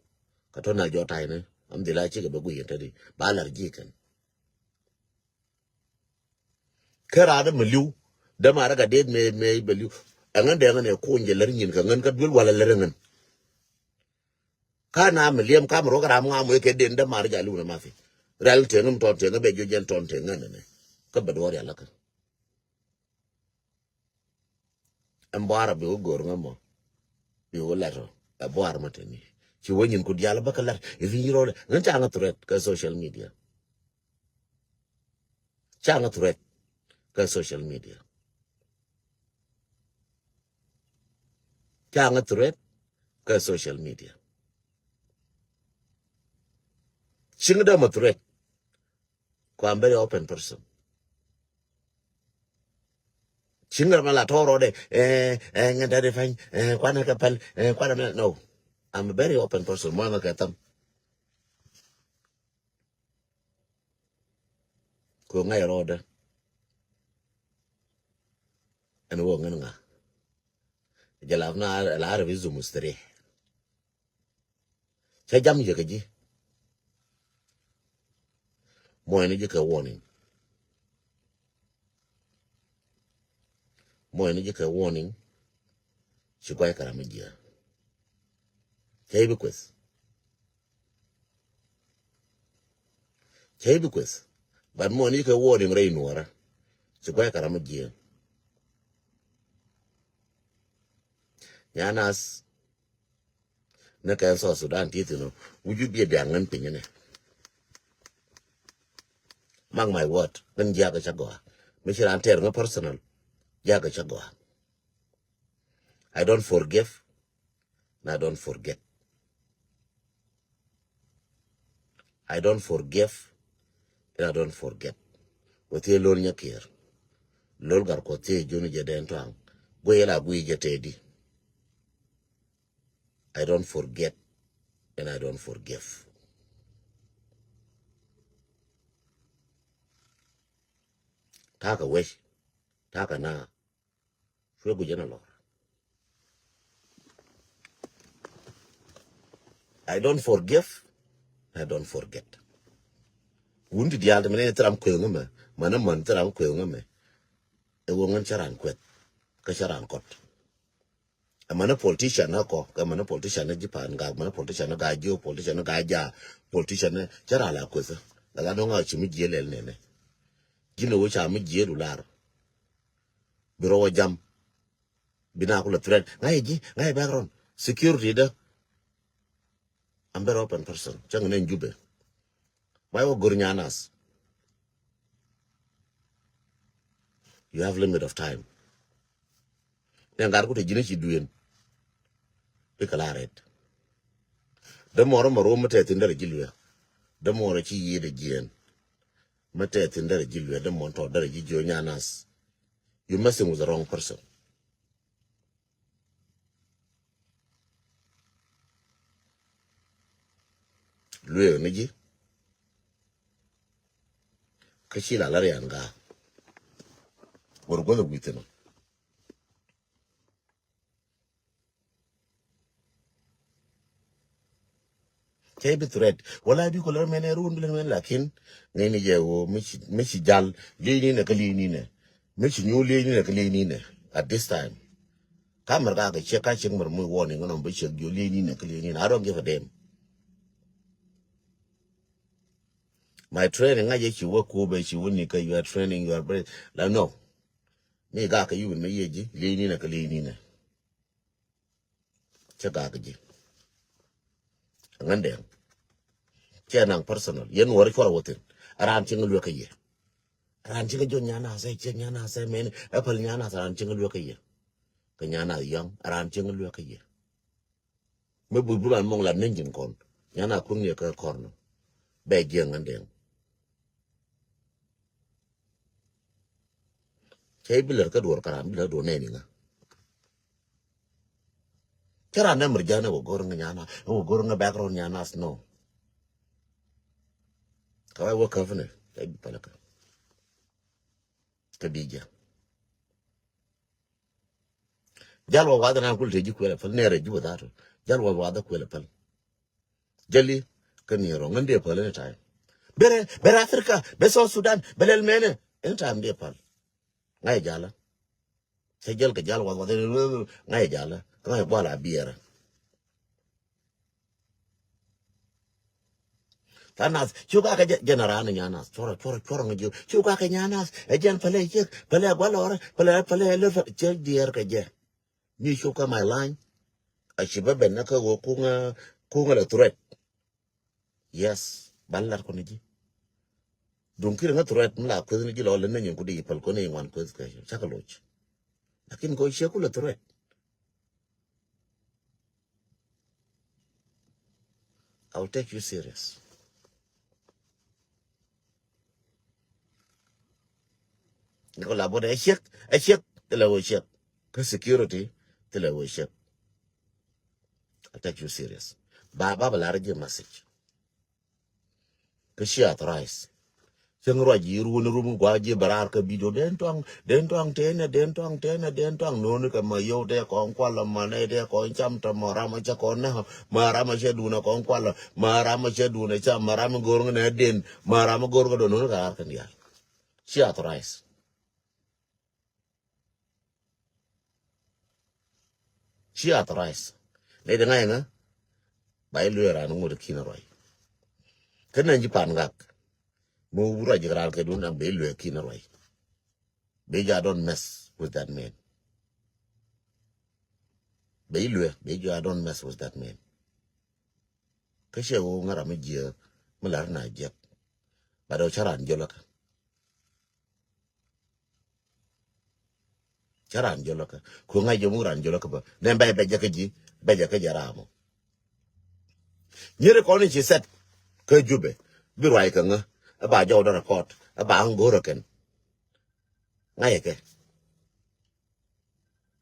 Kä tɔ na jɔ ta̱y ni. Am dhil a cikɛ bɛ guiy yɛn te di. Ba lar ji̱ kɛn. Kä raan mɛ li̱w. Dämaarä ka det mɛ, mɛ bɛ li̱w. Ɛŋän dee ŋän ɛ kuny jɛ lär nyin kɛ ŋän kä duel walɛ lär ŋän. Ka na mi liɛm ka mi ruɔk ram ŋa mi kɛ den dämaarä ja li̱w na ma fi. Rial teŋä mi tɔn teŋä bɛ jiɔ jɛn tɔn teŋä nɛnɛ. Kä bɛ duɔr rial lä kä. Ɛn buar a bi wä go̱r ŋä mɔ. Bi wä lɛt rɔ. Ɛ buar mɔ teni. Ci wä nyin ku dial bä kä lɛt. Ithi nyi rɔ lɛ. Ŋän ca ŋä threat kä social media. Ca ŋä threat kä social media. Ca ŋä threat kä social media. Ciŋ dämä threat. Ku I'm very open person. Ciŋ dämä la tɔrɔ dɛ, eh, eh, ŋɛ dadi fany, eh, kuanɛ kɛ pɛl, eh, kuanɛ mɛ, no. I'm a very open person. Mɔnɛ kɛ tham. Ku ŋa̱c rɔɔdä. Ɛn wä ŋän ŋa. Jɛ lap na la rɛ bi zum mustari. Cä jam yɛ kɛ ji̱. Mɔyni ji̱ kɛ warning. Mɔyni ji̱ kɛ warning. Ci guay kɛ ram mi jiɛ. Cä i̱ bi kueth. Cä i̱ bi kueth. But mɔyni ji̱ kɛ warning rɛy nuɔrä. Ci guay kɛ ram mi jiɛ. Nyanas. Ni kɛn South Sudan ti thin ɔ. Wi̱c wi̱c biɛ diaŋ ŋän piny ni. Mark my word. Ŋän jiakä cä gɔaa. Mi ci ran tɛr ŋä personal. Jiakä cä gɔaa. I don't forgive. And I don't forget. I don't forgive. And I don't forget. Wä thiee lo̱l nyɛ kiɛɛr. Lo̱l gar kuɔ thiee juni jɛ dɛn tɔaŋ. Guiy la guiy jɛ tɛɛdi. I don't forget. And I don't forgive. Ta̱a̱ kɛ wec, ta̱a̱ kɛ na. Cuɛ guic ɛn a lɔr. I don't forgive. I don't forget. Wun ti diaal ti mɛn ni thil ram kueth ŋä mɛ. Mɛn ni mɛn thil ram kueth ŋä mɛ. Ɛ wä ŋän cä ran kueth. Kä cä ran kɔt. Ɛ mɛn ni politician ni kɔ. Ɛ mɛn ni politician ni ji̱ Pan Gak. Mɛn ni politician ni Gaa Jiök. Politician ni Gaa Jaa. Politician ni cä ran la kueth. Ɛ la dɔ̱ŋ a ci mi jiɛ lɛl nɛnɛ. Ji̱n ɛ wä ca mi jiɛ du lar. Bi rɔ wä jam. Bi na kulɛ threat. Ŋa̱c ji̱, ŋa̱c background. Security dä. I'm very open person. Cäŋ nɛ Jubɛ. Ba wä go̱r nyanas. You have limit of time. Nɛ ŋa̱r ku te ji̱n ci duëën. Bikɛ la ret. Dämɔɔr mɛ ruɔ̱m mi tɛth in derɛ ji̱ lueek. Dämɔɔr ci yiëëdɛ jiɛɛn. Mi tɛth in derɛ ji̱ lueek. Dämɔɔr tɔt derɛ ji̱ jiö nyanas. You messing with the wrong person. Lueek ni ji̱. Kä ci la la rian gaa. Wor guɔth wi̱i̱ thi̱n. Cɛ bi threat. Wala bi kɔ lär mɛn ɛ run bi lär mɛn lakin. Ŋäcni jɛ wä mi ci, mi ci jal liecni nɛ kä liecni nɛ. Mi ci nyuur liecni nɛ kä liecni nɛ. At this time. Ka mɛr ka kɛ ciek ka ciek mɛr mi warning nɔ bi ciek jiɔ liecni nɛ kä liecni nɛ. I don't give a damn. My training ŋa̱c jɛ ci wä Kuubɛ ci wä ni kä you are training you are brave. La no. Mi gak kɛ yubin mi yiëë ji̱ liecni nɛ kä liecni nɛ. Cä gak ji̱. Ŋän dɛŋ. Cɛ naŋ personal. Yɛn wä ri cuɔr wä thin. A raan cieŋ luekä yɛ. A raan cieŋ jɔn nyanas ɛ cieŋ nyanas ɛ mɛn. Ɛ päl nyanas a raan cieŋ luekä yɛ. Kɛ nyanas yɔ̱ŋ a raan cieŋ luekä yɛ. Mi bur bur an mɔŋ la nɛn ji̱n kɔn. Nyanas kuŋ yɛ kɛ kɔr nɔ. Bɛ jiɛŋ ŋän dɛŋ. Cɛ i̱ bi lär kä duɔr karam bi lär duɔr nɛni ŋä. Cä ran nɛ mär jän ɛ wä go̱r ŋä nyana ɛ wä go̱r ŋä background nyana snow. Ka wä wä käfnɛ cɛ i̱ bi pälä kä. Kä bi jɛ. Jal wa wadha nan kul te ji̱ kuɛl a päl nɛrɛ ji̱ wa dhat. Jal wa wadha kuɛl a päl. Jali kä ni rɔ ŋän dee päl any time. Bere bere Africa be South Sudan be lɛl mɛnɛ any time dee päl. Ŋa̱c jalä. Cɛ jäl kɛ jal wath wath ŋa̱c jalä kä ŋa̱c bual a biɛrä. Tha nath cu ka kɛ jɛ jɛn a raan nya nath cuɔrɔ cuɔrɔ cuɔrɔ ŋa jiök cu ka kɛ nya nath ɛ jɛn pälɛ ciek pälɛ gualɔrɛ pälɛ pälɛ lɛ cɛ diɛɛr kɛ jɛ. Mi cop kä my line. A ci bä ben na kä ɣöö kuŋä kuŋä lɛ threat. Yes ban lat kɔn ji̱. Duŋ kiri ŋä threat mi la kueth ni ji̱ lɔ lɛ ni nyin kudi ipäl kɔn iŋuan kueth kɛ cakɛ loc. Lakin kɔ ciɛ kulɛ threat. I will take you serious. Ni kɔ la bot ɛ ciek ɛ ciek thilɛ wä ciek. Kä security thilɛ wä ciek. I take you serious. Ba ba ba lar ji̱ message. Kä ci authorize. Cäŋ ruac yi ruun rum gua ji̱ bɛ raar kä video den tuaŋ den tuaŋ tenɛ den tuaŋ tenɛ den tuaŋ noni kɛ ma yow te kɔn kual ma ne te kɔn cam te ma ram cɛ kɔn ne ma ram cɛ dun kɔn kual ma ram cɛ dun cam ma ram go̱r ŋä ne den ma ram go̱r ŋä do noni kɛ raar kɛ dial. Ci authorize. Ci authorize. Nɛ di ŋa̱c ŋä ba iluee ran ŋot kinɛ ruac. Kä nɛ ji̱ Pan Gak. Mi wur ruac ji̱ ran kɛ dun naŋ ba iluee kinɛ ruac. Ba iluee, don't mess with that man. Ba iluee, ba iluee, don't mess with that man. Kä cɛ wä ŋä ram mi jiɛ mi lar na jiɛk. Ba dɔ̱ cä ran jiɛ lɔkä. Cä ran jɔlä kä ku ŋa̱c jɛ muk ran jɔlä kä bä nɛ bɛc bɛc jɛ kä ji̱ bɛc jɛ kä jɛ ram mɔ. Nyeri kɔn in ci sɛt kä Jubɛ bi ruac kä ŋä ɛ ba jɔw dɔrɛ kɔt ɛ ba ŋ go̱rä kɛn. Ŋa̱c kɛ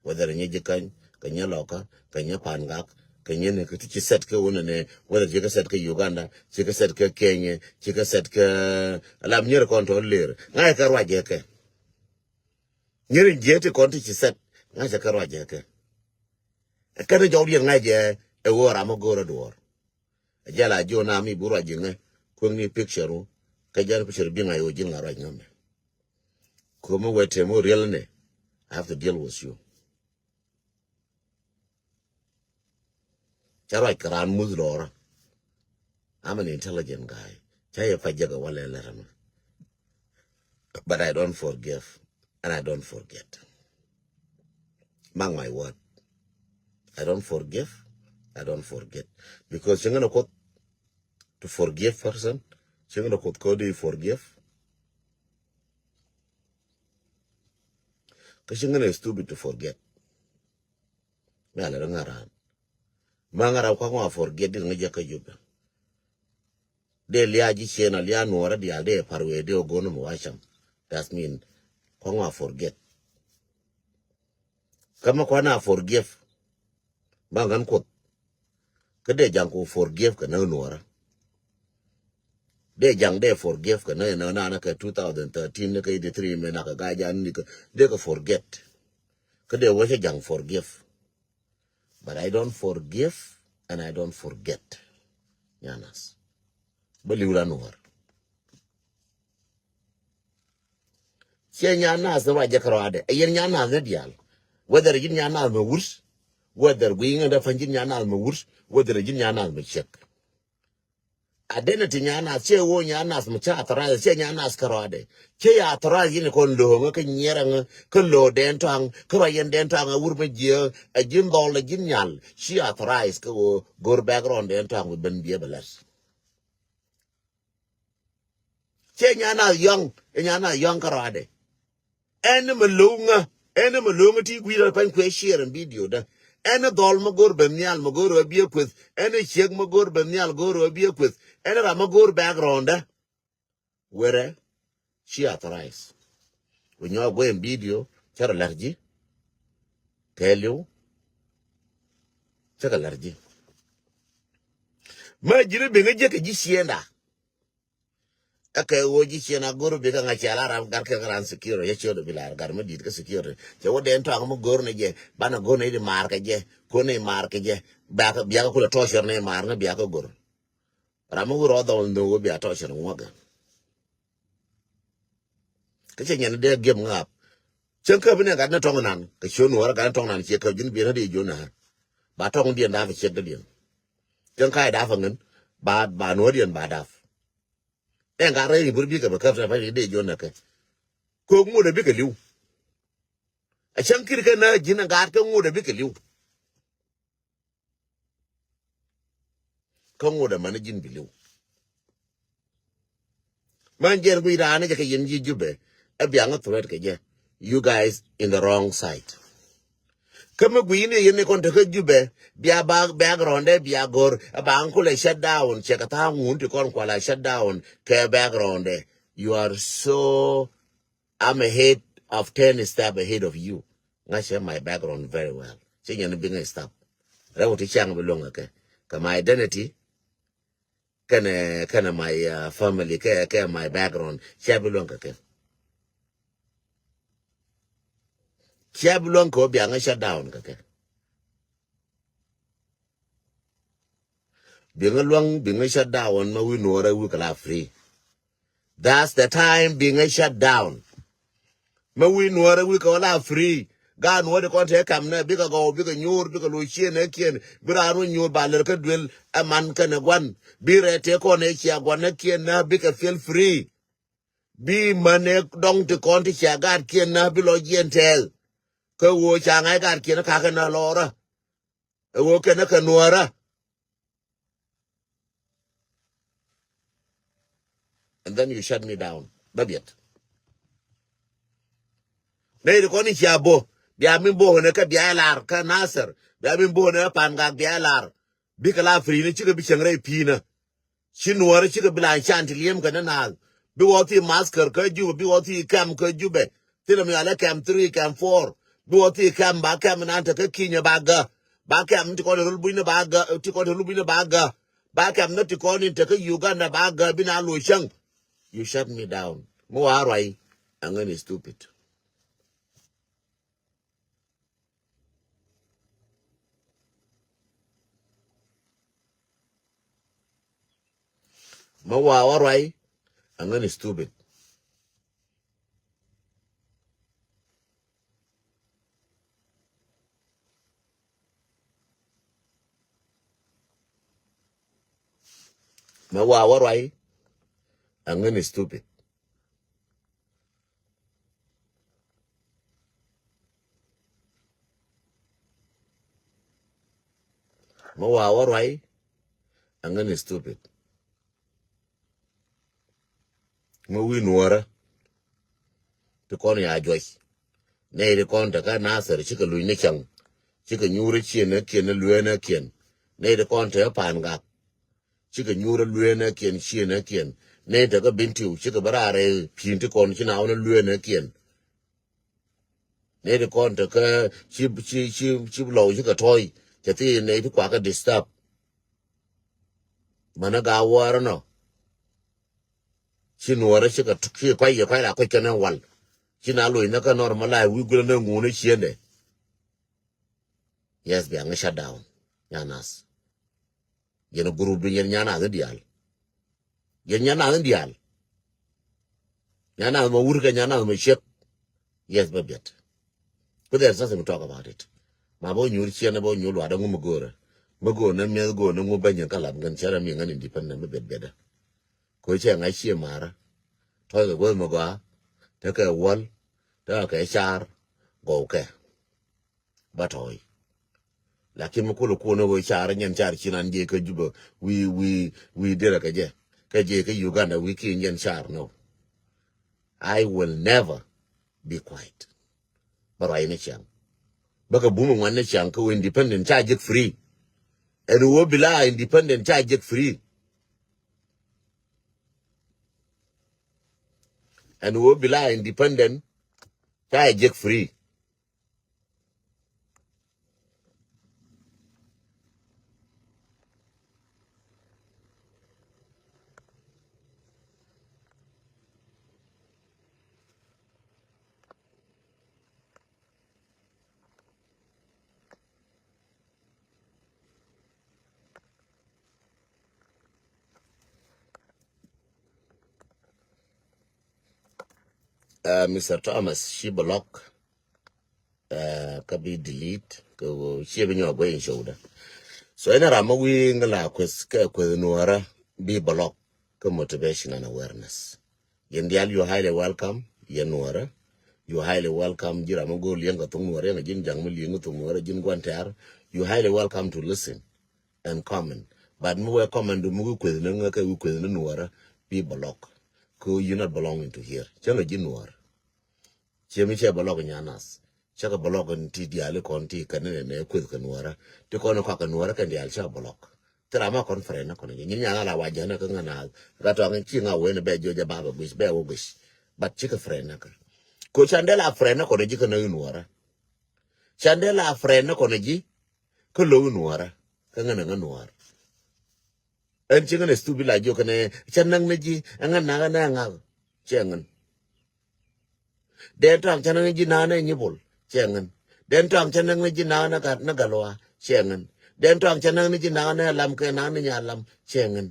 whether nyɛ ji̱ käny kɛ nyɛ lɔkä kɛ nyɛ Pan Gak Kɛ nyin kɛ ti ci sɛt kɛ wunɛ nɛ, whether ci kɛ sɛt kɛ Uganda, ci kɛ sɛt kɛ Kenya, ci kɛ sɛt kɛ lam nyɛr kɔn tɔ ler. Ŋa̱c kɛ ruac jɛ kɛ. Nyɛr in jiɛ ti kɔn ti ci sɛt. Ŋa̱c kɛ ruac jɛ kɛ. Kɛn jɔw diɛn ŋa̱c jɛ ɛ wä ram a go̱r a duɔr. A jɛ la jiɔ na mi bu ruac jiŋɛ. Kueŋ ni picture ru. Kɛ jɛn picture bi ŋa̱c wä jiŋ a ruac ŋa̱mɛ. Kueŋ mi wɛ tɛm wä riɛl ni. I have to deal with you. Ca ruac kɛ raan muth lɔɔrä. I'm an intelligent guy. Ca yɛ pa jɛk ɛ walɛ lɛt ɛmɛ. But I don't forgive and I don't forget. Mark my word. I don't forgive. I don't forget. Because cieŋ ni Kuoth to forgive person. Cieŋ ni Kuoth kodi forgive. Kä cieŋ ni stupid to forget. Mi a lɛ ri ŋa̱ raan. Ma ŋa̱ raan kua ŋua forget di ŋa̱ jɛ kä Jubɛ. Dee lia ji̱ cieen a lia nuɔɔrä diaal dee par wee dee ogo̱n mi wacam. That's mean kua ŋua forget. Kä ma kua na forgive. Ma ŋän Kuoth. Kä dee jaŋ ku forgive kɛ näk nuɔɔrä. Dee jaŋ dee forgive kɛ näk inɛ nana kɛ two thousand thirteen ni kɛ eighty-three mi nakɛ gaa jan ni kɛ dee kɛ forget. Kä dee wä cä jaŋ forgive. But I don't forgive and I don't forget. Nyanas. Bä liw la nuɔɔr. Ciɛ nyanas ni ruac jɛ kärɔadɛ. Ɛ yɛn nyanas ni diaal. Whether ji̱n nyanas mɛ wur. Whether gui̱i̱ŋ ɛn dee pa̱ny ji̱n nyanas mɛ wur. Whether ji̱n nyanas mɛ ciek. Identity nyanas ciɛ woo nyanas mɛ ca authorize ciɛ nyanas kärɔadɛ. Ciɛ ya authorize yɛn kɔn lo̱o̱ŋä kä nyiɛrɛŋä kä lo̱o̱ dɛn tɔ̱a̱ŋ kä ruac yɛn dɛn tɔ̱a̱ŋ ɛ wur mɛ jiɛ ɛ ji̱n dhɔl ɛ ji̱n nyal. Ci authorize kä woo go̱r background dɛn tɔ̱a̱ŋ bi ben biɛ bɛ lɛt. Cɛ nyan a yɔŋ, ɛ nyan a yɔŋ kärɔadɛ. Ɛn ni mɛ lo̱ŋä, ɛn ni mɛ lo̱ŋä ti gui̱dɛ pɛn kuɛ share in video dä. Ɛn ni dhɔl mɛ go̱r ben nhial mɛ go̱r ɣä biɛ kueth. Ɛn ni ciek mɛ go̱r ben nhial go̱r ɣä biɛ kueth. Ɛn ni ram mɛ go̱r background dä. Werɛ ci authorize. Ku nyɔk guɛ in video cɛ rɔ lɛr ji̱. Kɛɛliw cɛ kɛ lɛr ji̱. Mɛ ji̱n bi ŋä jiɛ kɛ ji̱ ciënda. Ɛ kɛ ɣöö ji̱ ciɛn a go̱r bi kä ŋa̱c cial a ram gar kɛ ran security yɛ ciöt bi lar gar mi di̱t kä security. Cɛ wä dɛn tɔaŋ mi go̱r ni jɛ banɛ go̱r ni di maar kɛ jɛ. Ko̱n ni maar kɛ jɛ. Biakä biakä kulɛ tɔcɔr ni maar ni biakä go̱r. Ram mi wur ɔ dhɔl ni wä bia tɔcɔr ŋuɔkɛ. Kä cɛ nyɛn dee giɛp ŋaap. Cäŋ käp ni gat ni tɔŋ nan kɛ ciö nuɔɔr gat ni tɔŋ nan ciɛ käp ji̱n biɛn ni di jiö na. Ba tɔŋ diɛn daap ciɛk dä diɛn. Cäŋ ka̱c daap aŋän ba ba nuɔɔr diɛn ba daap. Ɛn gat rɛy ibur bikɛ bɛ käp tɛ pa di jiö na kɛ. Kok ŋut ɛ bikɛ li̱w. A cäŋ kir kɛ na ji̱n a gat kɛ ŋut ɛ bikɛ li̱w. Kä ŋut ɛmɛn ji̱n bi li̱w. Mɛn jiɛn guic raan ni jɛ kɛ yɛn ji̱ Jubɛ. Ɛ biaŋ ɛ threat kɛ jɛ. You guys in the wrong side. Kä mi guic ni yɛn ni kɔn tekä Jubɛ bia ba background dɛ bia go̱r ɛ ba aŋ kulɛ shut down cɛ kɛ tha̱a̱ŋ ŋun ti kɔn kuala shut down kɛ background dɛ. You are so I'm ahead of ten step ahead of you. Ŋa̱cä my background very well. Cä nyɛn bi ŋäc stop. Rɛw ti cäŋ bi luɔ̱ŋ kɛ kɛ my identity. Kɛnɛ kɛnɛ my uh, family kɛ kɛ my background. Cä bi luɔ̱ŋ kɛ kɛ. Cä bi luɔ̱ŋ kɛ wä bia ŋäc shut down kɛ kɛ. Biŋä luaŋ biŋä shut down ma wi̱i̱ nuɔɔrɛ wi̱i̱ kɛ la free. That's the time biŋä shut down. Ma wi̱i̱ nuɔɔrɛ wi̱i̱ kɛ la free. Gaat nuɔɔrɛ kɔn te kam nɛ bikɛ gɔw bikɛ nyuur bikɛ lo̱c ciënɛ kiɛn bi raan wä nyuur ba lɛr kä duel ɛ man kɛnɛ gua̱n bi rɛɛ te kɔn ɛ cia gua̱n nɛ kiɛn nä bikɛ feel free. Bi män ɛ dɔŋ ti kɔn ti cia gaat kiɛn nä bi lɔ jiɛn tɛɛl. Kä ɣöö ca ŋa̱c gaat kiɛn kakɛ nä lɔɔrä. Ɛ ɣöö kɛn ɛ kɛ nuɔɔrä. And then you shut me down. Bä biɛt. Nɛy ti kɔn i̱ cia bo̱ bia min bo̱ ɣän ɛ kɛ bia ɛ lar kä Nasir bia min bo̱ ɣän ɛ pan gak bia ɛ lar. Bikɛ la pi̱i̱nä cikɛ bi cieŋ rɛy pi̱i̱nä. Ci nuɔɔrä cikɛ bi la can ti li̱em kɛ ni naath. Bi wä thi maskar kä Jubɛ bi wä thi kɛm kä Jubɛ. Thilɛ mi alɛ kɛm three kɛm four. Bi wä thi kɛm ba kɛm nan te kä ki̱nyɛ ba gä. Ba kɛm ti kɔn rul buny ni ba gä, ti kɔn rul buny ni ba gä. Ba kɛm ni ti kɔn in te kä Uganda ba gä bi na lo cäŋ. You shut me down. Mi wa ruai. Aŋän is stupid. Ma wa wa ruai, aŋän is stupid. Ma wa wa ruai, aŋän is stupid. Ma wa wa ruai, aŋän is stupid. Ŋä wi̱i̱ nuɔ̱ɔ̱rä ti kɔn ya juɔc. Nɛy ti kɔn te kä Nathir cikɛ luny ni cäŋ. Cikɛ nyuurä ciënäkiɛn ni luëënäkiɛn. Nɛy ti kɔn te kä Pa̱a̱n Gak. Cikɛ nyuurä luëënäkiɛn ciënäkiɛn. Nɛy te kä Bentiu cikɛ bä raar rɛy pi̱i̱n ti kɔn ci na wä ni luëënäkiɛn. Nɛy ti kɔn te kä ci, ci, ci, ci lɔw cikɛ tɔ̱ɔ̱c. Cɛ thil nɛy ti kuakä disturb. Mänä gaa wäärä nɔ. Ci nuɔɔrä cikɛ, ci kuac yɛ kuac la kuec kɛn ɛ wal. Ci na loc nä kä normal life wi̱i̱ guilä nä ŋuun ɛ ciendɛ. Yes, bia ŋä shut down. Nyanas. Yɛn group du yɛn nyanas ni diaal. Yɛn nyanas ni diaal. Nyanas ma wur kɛ nyanas ma ciek. Yes, bä biɛt. Ku there is nothing to talk about it. Ma bä nyuur ciɛn bä nyuur luaadä ŋu mi go̱o̱rä. Mi go̱o̱r ni miɛth go̱o̱r ni ŋu bä nyin kä lap ŋän cärä mi ŋän independent mi biɛt biɛtdä. Ko cɛ ŋa̱c cie marä. Tɔ̱ kɛ guäth mi gɔaa. Tekɛ wäl. Tekɛ kɛ car. Gɔw kɛ. Ba tɔ̱ɔ̱c. Lakin mi kulɛ kuɔn ɛ wee car nyɛn car ci nan jiɛ kä Juba wi̱i̱ wi̱i̱ wi̱i̱ derɛ kɛ jɛ. Kɛ jiɛ kä Uganda wi̱i̱ kiɛ nyɛn car nɔ. I will never be quiet. Bä ruac ni ciaŋ. Bä kɛ bum ŋuan ni ciaŋ kä wee independent ca jek free. Ɛn wee bila independent ca jek free. Ɛn wee bila independent ca jek free. Uh, Mister Thomas, ci block. Uh, kä bi delete, kä cie bi nyɔk guɛ in show da. So ɛn ram ma wi̱i̱ ŋä la kueth, kä kueth nuɔrä bi block, kä motivation and awareness. Yɛn diaal, you highly welcome. Yɛn nuɔrä, you highly welcome. Ji̱ ram ma go̱o̱r liɛŋ kɛ thok nuɔrä, yɛn ji̱n ja̱ŋ mi liɛŋ kɛ thok nuɔrä, ji̱n gua̱n tɛ̈r. You highly welcome to listen and comment. But mi wee comment du mi wi̱i̱ kueth ni ŋä kɛ wi̱i̱ kueth ni nuɔrä, bi block. Kä you not belonging to here. Cä ŋä ji̱ nuɔrä. Cie mi cɛ bä lɔk nyanas. Cä kɛ bä lɔk in ti diaal ikɔn ti kɛn ni nɛ kueth kɛ nuɔrä. Ti kɔn ikɔak kɛ nuɔrä kɛn diaal cä bä lɔk. Ti ram a kɔn friend ni kɔn ji̱. Nyin nyan ala wa jɛ ni kä ŋä na. Gat tɔŋ in ci ŋa wen bɛ jiɔ jɛ ba bɛ guic, bɛ wä guic. But cikɛ friend ni kɛ. Ko can dee la friend ni kɔn ji̱ kä nä nuɔrä. Can dee la friend ni kɔn ji̱ kä lo̱w nuɔrä. Kä ŋä nä ŋä nuɔrä. Ɛn ci ŋän ɛ stupid la jiök kɛnɛ cä näk ni ji̱ ɛŋän nakä nɛ ŋa̱k. Cɛ ŋän. Den tɔ̱a̱ŋ cä näk ni ji̱ nakä nɛ nyipol. Cɛ ŋän. Den tɔ̱a̱ŋ cä näk ni ji̱ nakä nɛ gat nɛ galua. Cɛ ŋän. Den tɔ̱a̱ŋ cä näk ni ji̱ nakä nɛ lam kɛ nakä ni nyalam. Cɛ ŋän.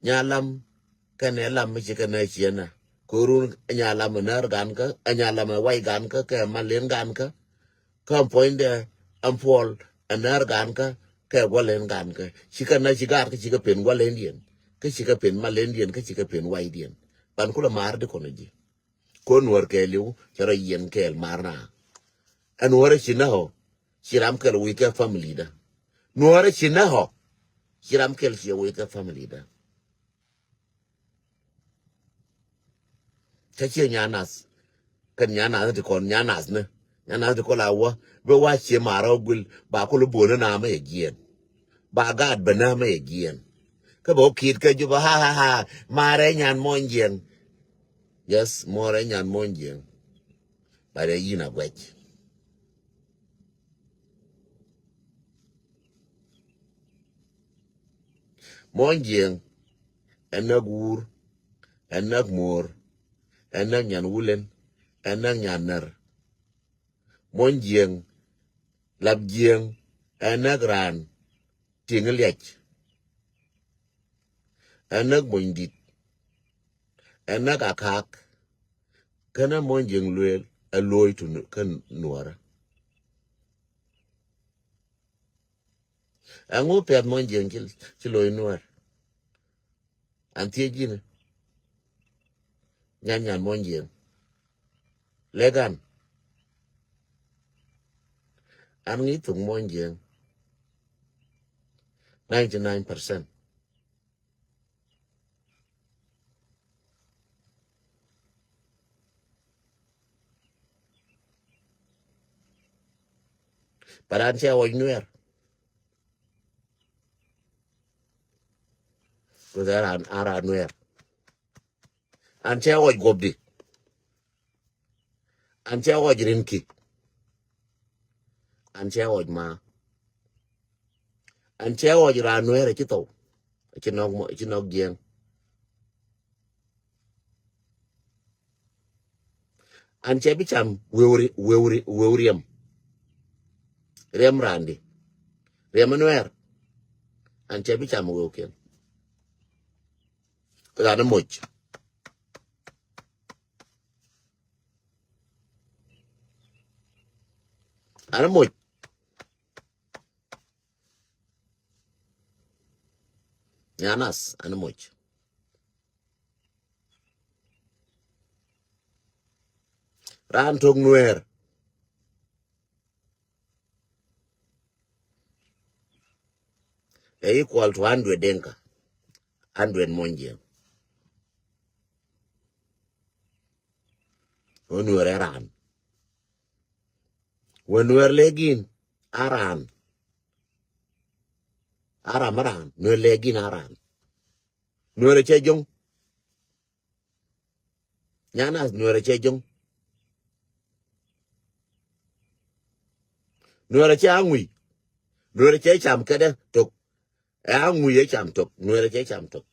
Nyalam kɛnɛ lam mi ci kɛnɛ ciɛnɛ. Korun nyalam ɛ nɛr gankä, ɛ nyalam ɛ way gankä kɛ malin gankä. Kä ɛn puɔ̱nydɛ ɛn puɔl ɛ nɛr gankä kɛ guɔl ɛn gankä. Cikɛ na ci gaat kä cikɛ pen guɔl ɛn diɛn. Kä cikɛ pen mal ɛn diɛn, kä cikɛ pen way diɛn. Ban kulɛ maar di kɔn ji̱. Ko nuɔr kɛɛliw cɛ rɔ yiɛn kɛɛl maar na. Ɛn nuɔr ɛ ci na ɔ ci ram kɛl wi̱i̱ kɛ family da. Nuɔr ɛ ci na ɔ ci ram kɛl ciɛ wi̱i̱ kɛ family da. Kä ciɛ nyanath. Kɛn nyanath ti kɔn nyanath ni. Nyanath ti kɔn la wä. Bɛ wa ciɛ marä wä guil. Ba kul buɔ̱n ni namä yɛ jiɛn. Ba gaat bɛ namä yɛ jiɛn. Kä bɛ wä kiit kɛ jupä ha ha ha. Marɛ nyan muɔ̱ny jiɛn. Yes, marɛ nyan muɔ̱ny jiɛn. Ba dee yin a guɛc. Muɔ̱ny Jiɛŋ ɛ näk wuur, ɛ näk muɔ̱ɔ̱r, ɛ näk nyan wulɛn, ɛ näk nyan nɛr. Muɔ̱ny Jiɛŋ lap Jiɛŋ ɛ näk raan ti̱ŋ liac, ɛ näk muɔ̱ny di̱t, ɛ näk akaak. Kɛnɛ Muɔ̱ny Jiɛŋ lueel ɛ lo̱o̱c tu kä Nuɔ̱ɔ̱rä. Ɛŋu piath Muɔ̱ny Jiɛŋ ci, ci lo̱o̱c Nuɔ̱ɔ̱r? An thiec ji̱n. Nyan nyan Muɔ̱ny Jiɛŋ. Lek an. An ŋi̱i̱c thok Muɔ̱ny Jiɛŋ. Ninety nine percent. But an cɛ ɣɔc Nuɛr. Kuoth ɛ ran, a ran Nuɛr. An cɛ ɣɔc guɔpdi. An cɛ ɣɔc rinki. An cɛ ɣɔc ma. An cɛ ɣɔc ran Nuɛr a ci thɔw. A ci nɔk mɔ, a ci nɔk Jiɛŋ. An cɛ bi cam wewri, wewri, wewriɛm. Riɛm randi. Riɛm Nuɛr. An cɛ bi cam wewkiɛn. Ran moc. An moc. Nyanas, an moc. Ran tok Nuɛr. Ɛ equal to hundred Dinka, hundred Muɔ̱ny Jiɛŋ. Wä Nuɛr ɛ ran. Wä Nuɛr lek in a ran. A ran ma ran. Nuɛr lek in a ran. Nuɛr ɛ cɛ jo̱ŋ. Nyanas Nuɛr ɛ cɛ jo̱ŋ. Nuɛr ɛ cɛ aŋui. Nuɛr ɛ cɛ cam kɛdɛ tok. Ɛ aŋui ɛ cam tok. Nuɛr ɛ cɛ cam tok.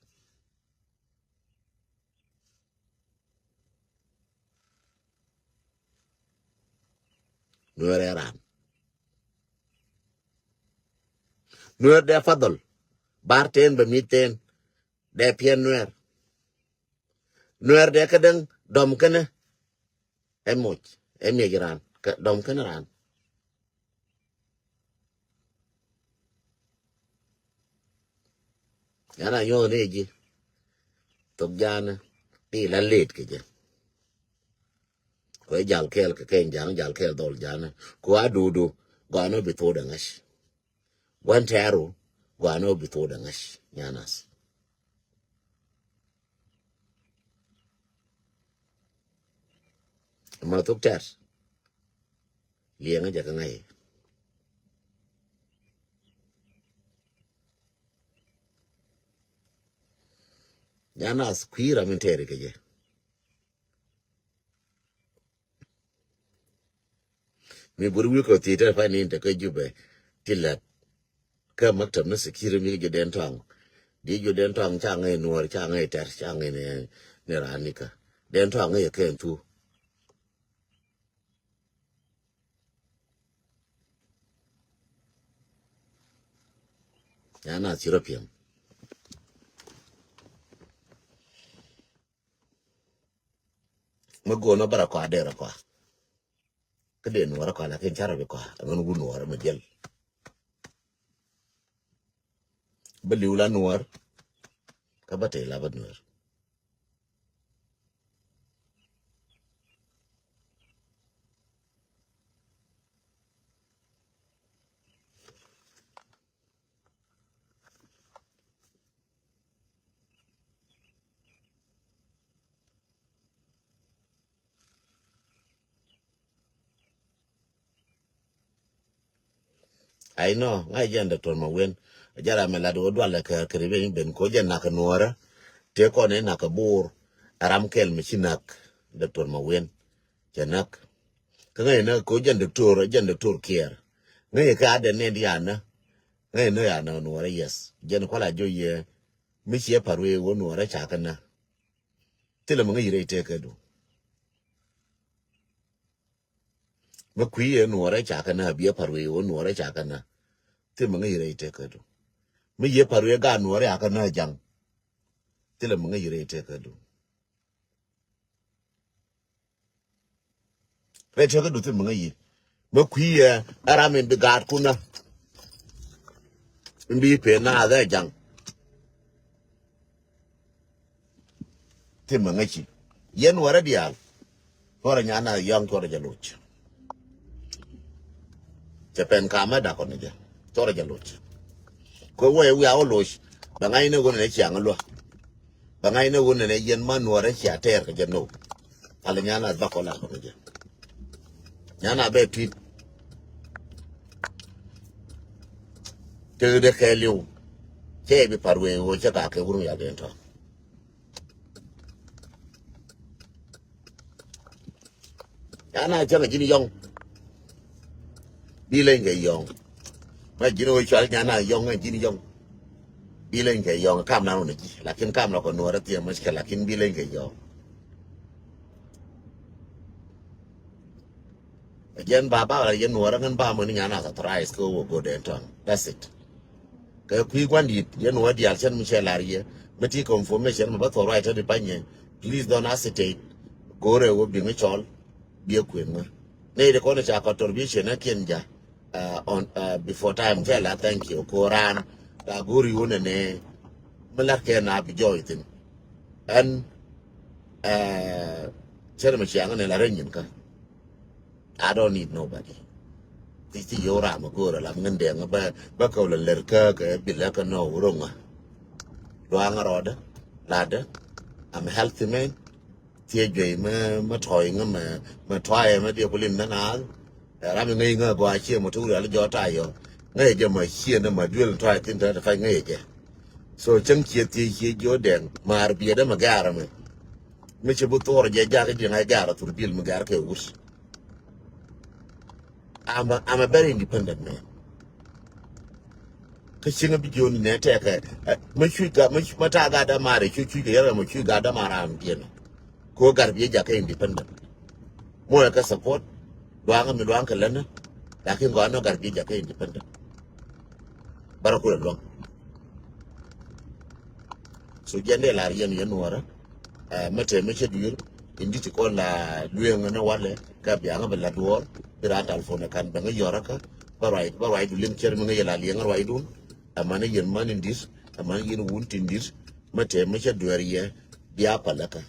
Nuɛr ɛ ran. Nuɛr dɛ fadhol. Bar ten bɛ mi ten. Dɛ piɛn Nuɛr. Nuɛr dɛ kä däŋ dɔm känä. Ɛ moc. Ɛ miec ran. Kä dɔm känä ran. Yan a nyuɔth ni ji̱. Thok janä. Di la let kɛ jɛ. Kɛ jal kɛɛl kɛ kɛn janä, jal kɛɛl dhɔl janä. Kɛ a dudu. Gɔanä bi thok dɛ ŋäc. Gua̱n tɛɛru, gua̱n ɔ bi thok dɛ ŋäc, nyanas. Ma thok tɛr. Liɛŋä jɛ kä ŋäc. Nyanas kui̱ ram in tɛɛri kɛ jɛ. Mi bur wi̱i̱ kɔ thiet tɛr pay ni in te kä Jubɛ ti lät. Kä maktab ni security mi ji̱ den tɔŋ. Di ji̱ den tɔŋ ca ŋäc Nuɔr, ca ŋäc tɛr, ca ŋäc ni, ni raan ni kä. Den tɔŋ ŋäc kɛn thu. Ya na thiro piɛm. Mi go̱o̱n ɔ bä rɔ kɔa dee rɔ kɔa. Kä dee Nuɔɔrä kɔa lakin ca rɔ bi kɔa ɛmɛn wun Nuɔɔrä mi diɛl. Bä li̱w la Nuɔɔr kä bä tëë la bä Nuɔɔr. I know, ŋa̱c jɛn Doctor Mawen. Jɛ ram mi lat wä dual kɛ kɛ ri ben ben ko jɛ nak Nuɔɔrä. Tëë kɔn inak kɛ Bor. Ɛ ram kɛl mi ci nak Doctor Mawen. Cɛ nak. Kä ŋäc inak ko jɛn Doctor, jɛn Doctor Kiɛɛr. Ŋäc ikä adɛ nɛn di anä. Ŋäc inak anä Nuɔɔrä, yes. Jɛn kuala jɔ yɛ. Mi ciɛ pa̱r wee wä nuɔrɛ ca kä na. Thilɛ mi ŋäc rɛy tëkädu. Mi kui̱ yɛ nuɔrɛ ca kä na, biɛ pa̱r wee wä nuɔrɛ ca kä na. Thilɛ mi ŋäc rɛy tëkädu. Mi yɛ pa̱r wee gaat nuɔrɛ ca kä na jaŋ. Thilɛ mi ŋäc rɛy tëkädu. Rɛy tëkädu thil mi ŋäc yi. Mi kui̱ yɛ ɛ ram in bi gaatkun na. In bi pee naath ɛ jaŋ. Thil mi ŋäc yi. Yɛn wärä diaal. Cuɔrɛ nyan a yɔ̱ŋ cuɔrɛ jɛ loc. Cɛ pɛn kamɛ dakɔ ni jɛ. Cuɔrɛ jɛ loc. Kɛ wee wiaa wä loc. Bɛ ŋa̱cnɛ ɣöö nɛnɛ ciaŋ luä. Bɛ ŋa̱cnɛ ɣöö nɛnɛ yɛn ma nuɔrɛ cia tɛɛr kɛ jɛ no̱o̱ŋ. Palɛ nyan a bakɔ la kɔn jɛ. Nyan a bɛ tui̱t. Tëëkdɛ kɛɛliw. Cɛ bi pa̱r wee ɣöö cɛ gak kɛ wur mi yal den tɔ̱. Nyan a cäŋ a ji̱n yɔ̱ŋ. Bi leny kɛ yɔ̱ŋ. Ma ji̱n wä cual nyan a yɔ̱ŋ a ji̱n yɔ̱ŋ. Bi leny kɛ yɔ̱ŋ kam na wun a ji̱. Lakin kam na kɔ nuɔrä thiɛ mushkila, lakin bi leny kɛ yɔ̱ŋ. Ɛ jɛn ba ba la yɛn nuɔrä ŋän ba mɔ ni nyan a surprise kɛ wä go den tɔn. That's it. Kɛ kui̱ gua̱n dit yɛn wä diaal cɛn mi cɛ lar yɛ. Mi ti confirmation mi bä thor right di panyɛ. Please don't hesitate. Go̱rɛ wä bi ŋä cɔl. Biɛ kuën ŋä. Nɛ di kɔn ca contribution ɛ kiɛn ja. Uh, on, uh, before time kɛ la thank you. Ko ran. Ka go̱ri wä nɛ nɛ. Mi lar kɛ na bi jɔy thin. Ɛn, uh, cɛn mi ciaŋ nɛ la rɛ nyin ka. I don't need nobody. Ti ti yo̱w ram mi go̱o̱r alam ŋän dɛŋ bä bä kɛ wä lɛ lɛr kä kɛ bilɛ kä nɔ wä ro̱ŋä. Luaŋä rɔɔdä ladä. I'm a healthy man. Thiec juey mä mä tɔ̱ɔ̱y ŋä mä mä tɔ̱ɔ̱y mä diɛ kulim nä naath. Ɛ ram iŋäc ŋä gɔaa ciɛ mɔ ti wuri al jɔɔt tayɔ. Ŋäcɛ jɛ mä ciɛ nä mä duel tɔ̱ɔ̱y thin tɔ̱ɔ̱y tɔ̱ɔ̱y ŋäcɛ jɛ. So cäŋ ciɛ thiec ciɛ jiö dɛŋ maar biɛt dä mä gɛ̈ɛ̈r mä. Mi ci bi thor jɛ jak ji̱ ŋa̱c gɛ̈ɛ̈r a thur bil mi gɛ̈ɛ̈r kɛ wut. I'm a, I'm a very independent man. Kä cieŋä bi jiöni nɛ tɛkɛ, eh, mä cuc gat, mä cuc, mä ta̱a̱ gat dämaar, cuc, cuc kɛ yɛrɛ, mä cuc gat dämaar ram diɛn. Ko gat bi jɛ jakä independent. Mɔ ɛ kä support, luaŋä mi luaŋ kɛ länä, lakin gɔaa nɔ gat bi jɛ jakä independent. Bara kulɛ luaŋ. So jɛn dee lar yɛn yɛn nuɔrä. Ɛ, mä tɛmɛ cɛ dui̱r in di ti kɔn la lueŋ ni walɛ. Kä biaŋä bɛ la duɔr bi ran telephone kan bɛ ŋä yɔrä kä bä ruac, bä ruac du liŋ cɛr mi ŋä yɛ la liɛŋ ruac dun. Ɛ man yɛn man in dit, ɛ man yɛn wun tin dit. Mä tɛmɛ cɛ duer yɛ bia palä kä.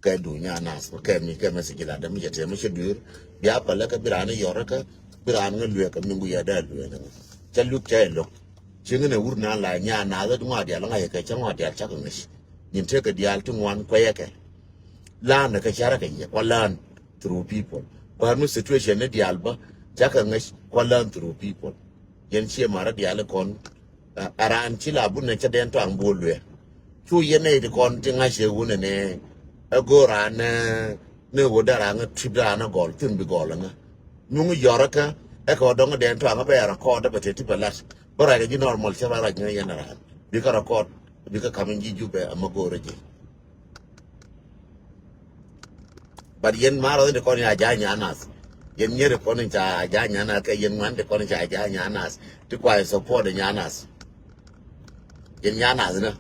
Kɛ dunya nas kɛ mi kɛ message la dämi cɛ tɛmɛ cɛ duer bia palä kä bi ran yɔrä kä bi ran ŋä lueŋ kä mi ŋu yɛ dee lueŋ kä. Cɛ luk cɛ luk. Ci ŋä nɛ wur na la nya na dä ŋɔ dial ŋa yɛ kɛ cɛ ŋɔ dial cɛ kɛ ŋäc. Nyin tekɛ diaal ti ŋuan kuɛyɛ kɛ. La̱a̱n kɛ carɛ kɛ yɛ kua learn through people. Bär mi situation ni diaal bä cakɛ ŋäc kua learn through people. Yɛn ciɛ marä diaal ikɔn. Ɛ raan ci la bun nɛ cä dɛn tɔaŋ bo̱o̱l luɛ. Cu yɛn nɛ iti kɔn ti ŋa̱c ɛ wun ɛnɛ. Ɛ go̱o̱r raan ni ɣöö dee raan ŋä trip dee raan ɛ gɔl thin bi gɔl ɛŋä. Nuŋ yɔrä kä ɛ kɛ ɣöö dɔŋ dɛn tɔaŋ ɛ bɛ rɛkɔɔd ɛ bɛ te ti bɛ lat. Bä ruac kɛ ji̱ normal cä ruac ruac ŋä yɛn raan bikɛ record bikɛ ka̱m in ji̱ Jubɛ ɛmɛ go̱o̱rä ji̱. But yɛn ma̱a̱r ɔth in ti kɔn in ca ja̱a̱c nyan nath. Yɛn nyier ti kɔn in ca ja̱a̱c nyan nath kɛ yɛn ŋuan ti kɔn in ca ja̱a̱c nyan nath ti kua in support nyan nath. Yɛn nyan nath inä.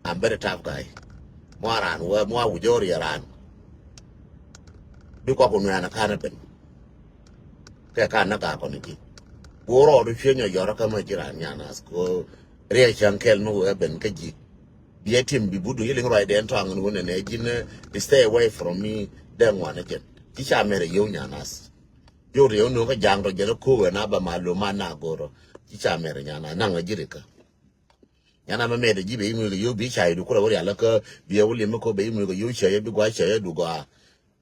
I'm very tough guy. Mɔ a raan wä mɔ a wi̱c ɣöö riɛ raan. Bi kɔk ku nuɛ̈ɛ̈n a ka̱n a ben. Kɛ ka̱n na gaak kɔn ji̱. Ku rɔɔdu cuëny ɔ yɔrä kä mä ji̱ raan nyan nath ku riɛ cäŋ kɛl ni wee ben kä ji̱. Biɛ tim bi but du yiliŋ ruacdɛn tɔaŋ ni wun ɛnɛ ji̱n stay away from me. Dee ŋuan a jɛn ci ca mɛr a yio̱w nyan nath. Yio̱w riɛw ni wä kä ja̱a̱ŋ tɔ jɛn a ko̱o̱k ɛn a ba ma lo̱m a na go̱o̱r ɔ ci ca mɛr a nyan nath naŋ a ji̱ rikä. Nyana mɛ mɛt ji̱ bɛ imuc kɛ yio̱w bi caydu kulɛ wä rial kä bi ɛ wä liɛm kä bɛ imuc kɛ yio̱w cayä bi gua cayä du gua.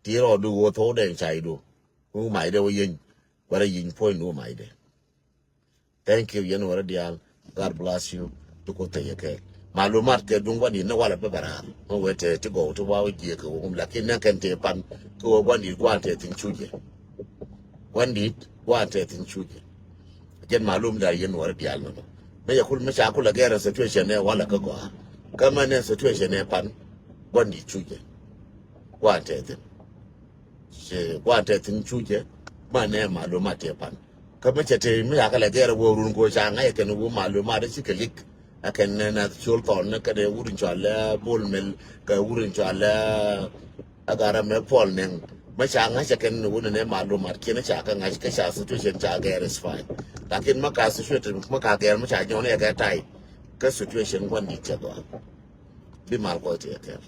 Ti rɔ du wä thok dɛn caydu. Wä mac dɛ wä yeny. Wä rɛ yiny puɔ̱ny du wä mac dɛ. Thank you yɛn wä rɛ diaal. God bless you. Ti kuth te yɛ kɛ. Malumat kɛ duŋ wani ni walɛ bɛ bɛ raar. Mɛ wee te ti gɔw ti wa wä jiɛ kɛ wä ŋum lakin nɛ kɛn te pan kɛ wä wani guan te thin cu jɛ. Wandit guan te thin cu jɛ. Jɛn malum da yɛn wä rɛ diaal mɛ. Mi ca kul, mi ca kul a gɛr situation ɛ walɛ kä gɔaa. Kä mɛn ɛ situation ɛ pan gua̱n di cucɛ. Gua̱n tɛ thin. Ci gua̱n tɛ thin cucɛ. Mɛn ɛ malumat tɛ pan. Kä mi cɛ te mi ca kɛ lɛ gɛr ɛ wä run ko ca ŋa̱c ɛ kɛn wä malumat ɛ ci kɛ lik. Ɛ kɛn nɛ nath col thɔn ni kɛn ɛ wur in cɔal ɛ Bol Mel kɛ wur in cɔal ɛ Ɛ gat ram mɛ puɔl nɛŋ. Mɛ ca ŋa̱c ɛ kɛn ni wun ni nɛ malumat kiɛn ca kɛ ŋa̱c kä ca situation ca gɛr is fine. Lakin mɛ ka situation mɛ ka gɛr mɛ ca nyɔn yɛ kɛ tay. Kä situation gua̱n di cɛ gɔaa. Bi mal kɔ ti kɛ.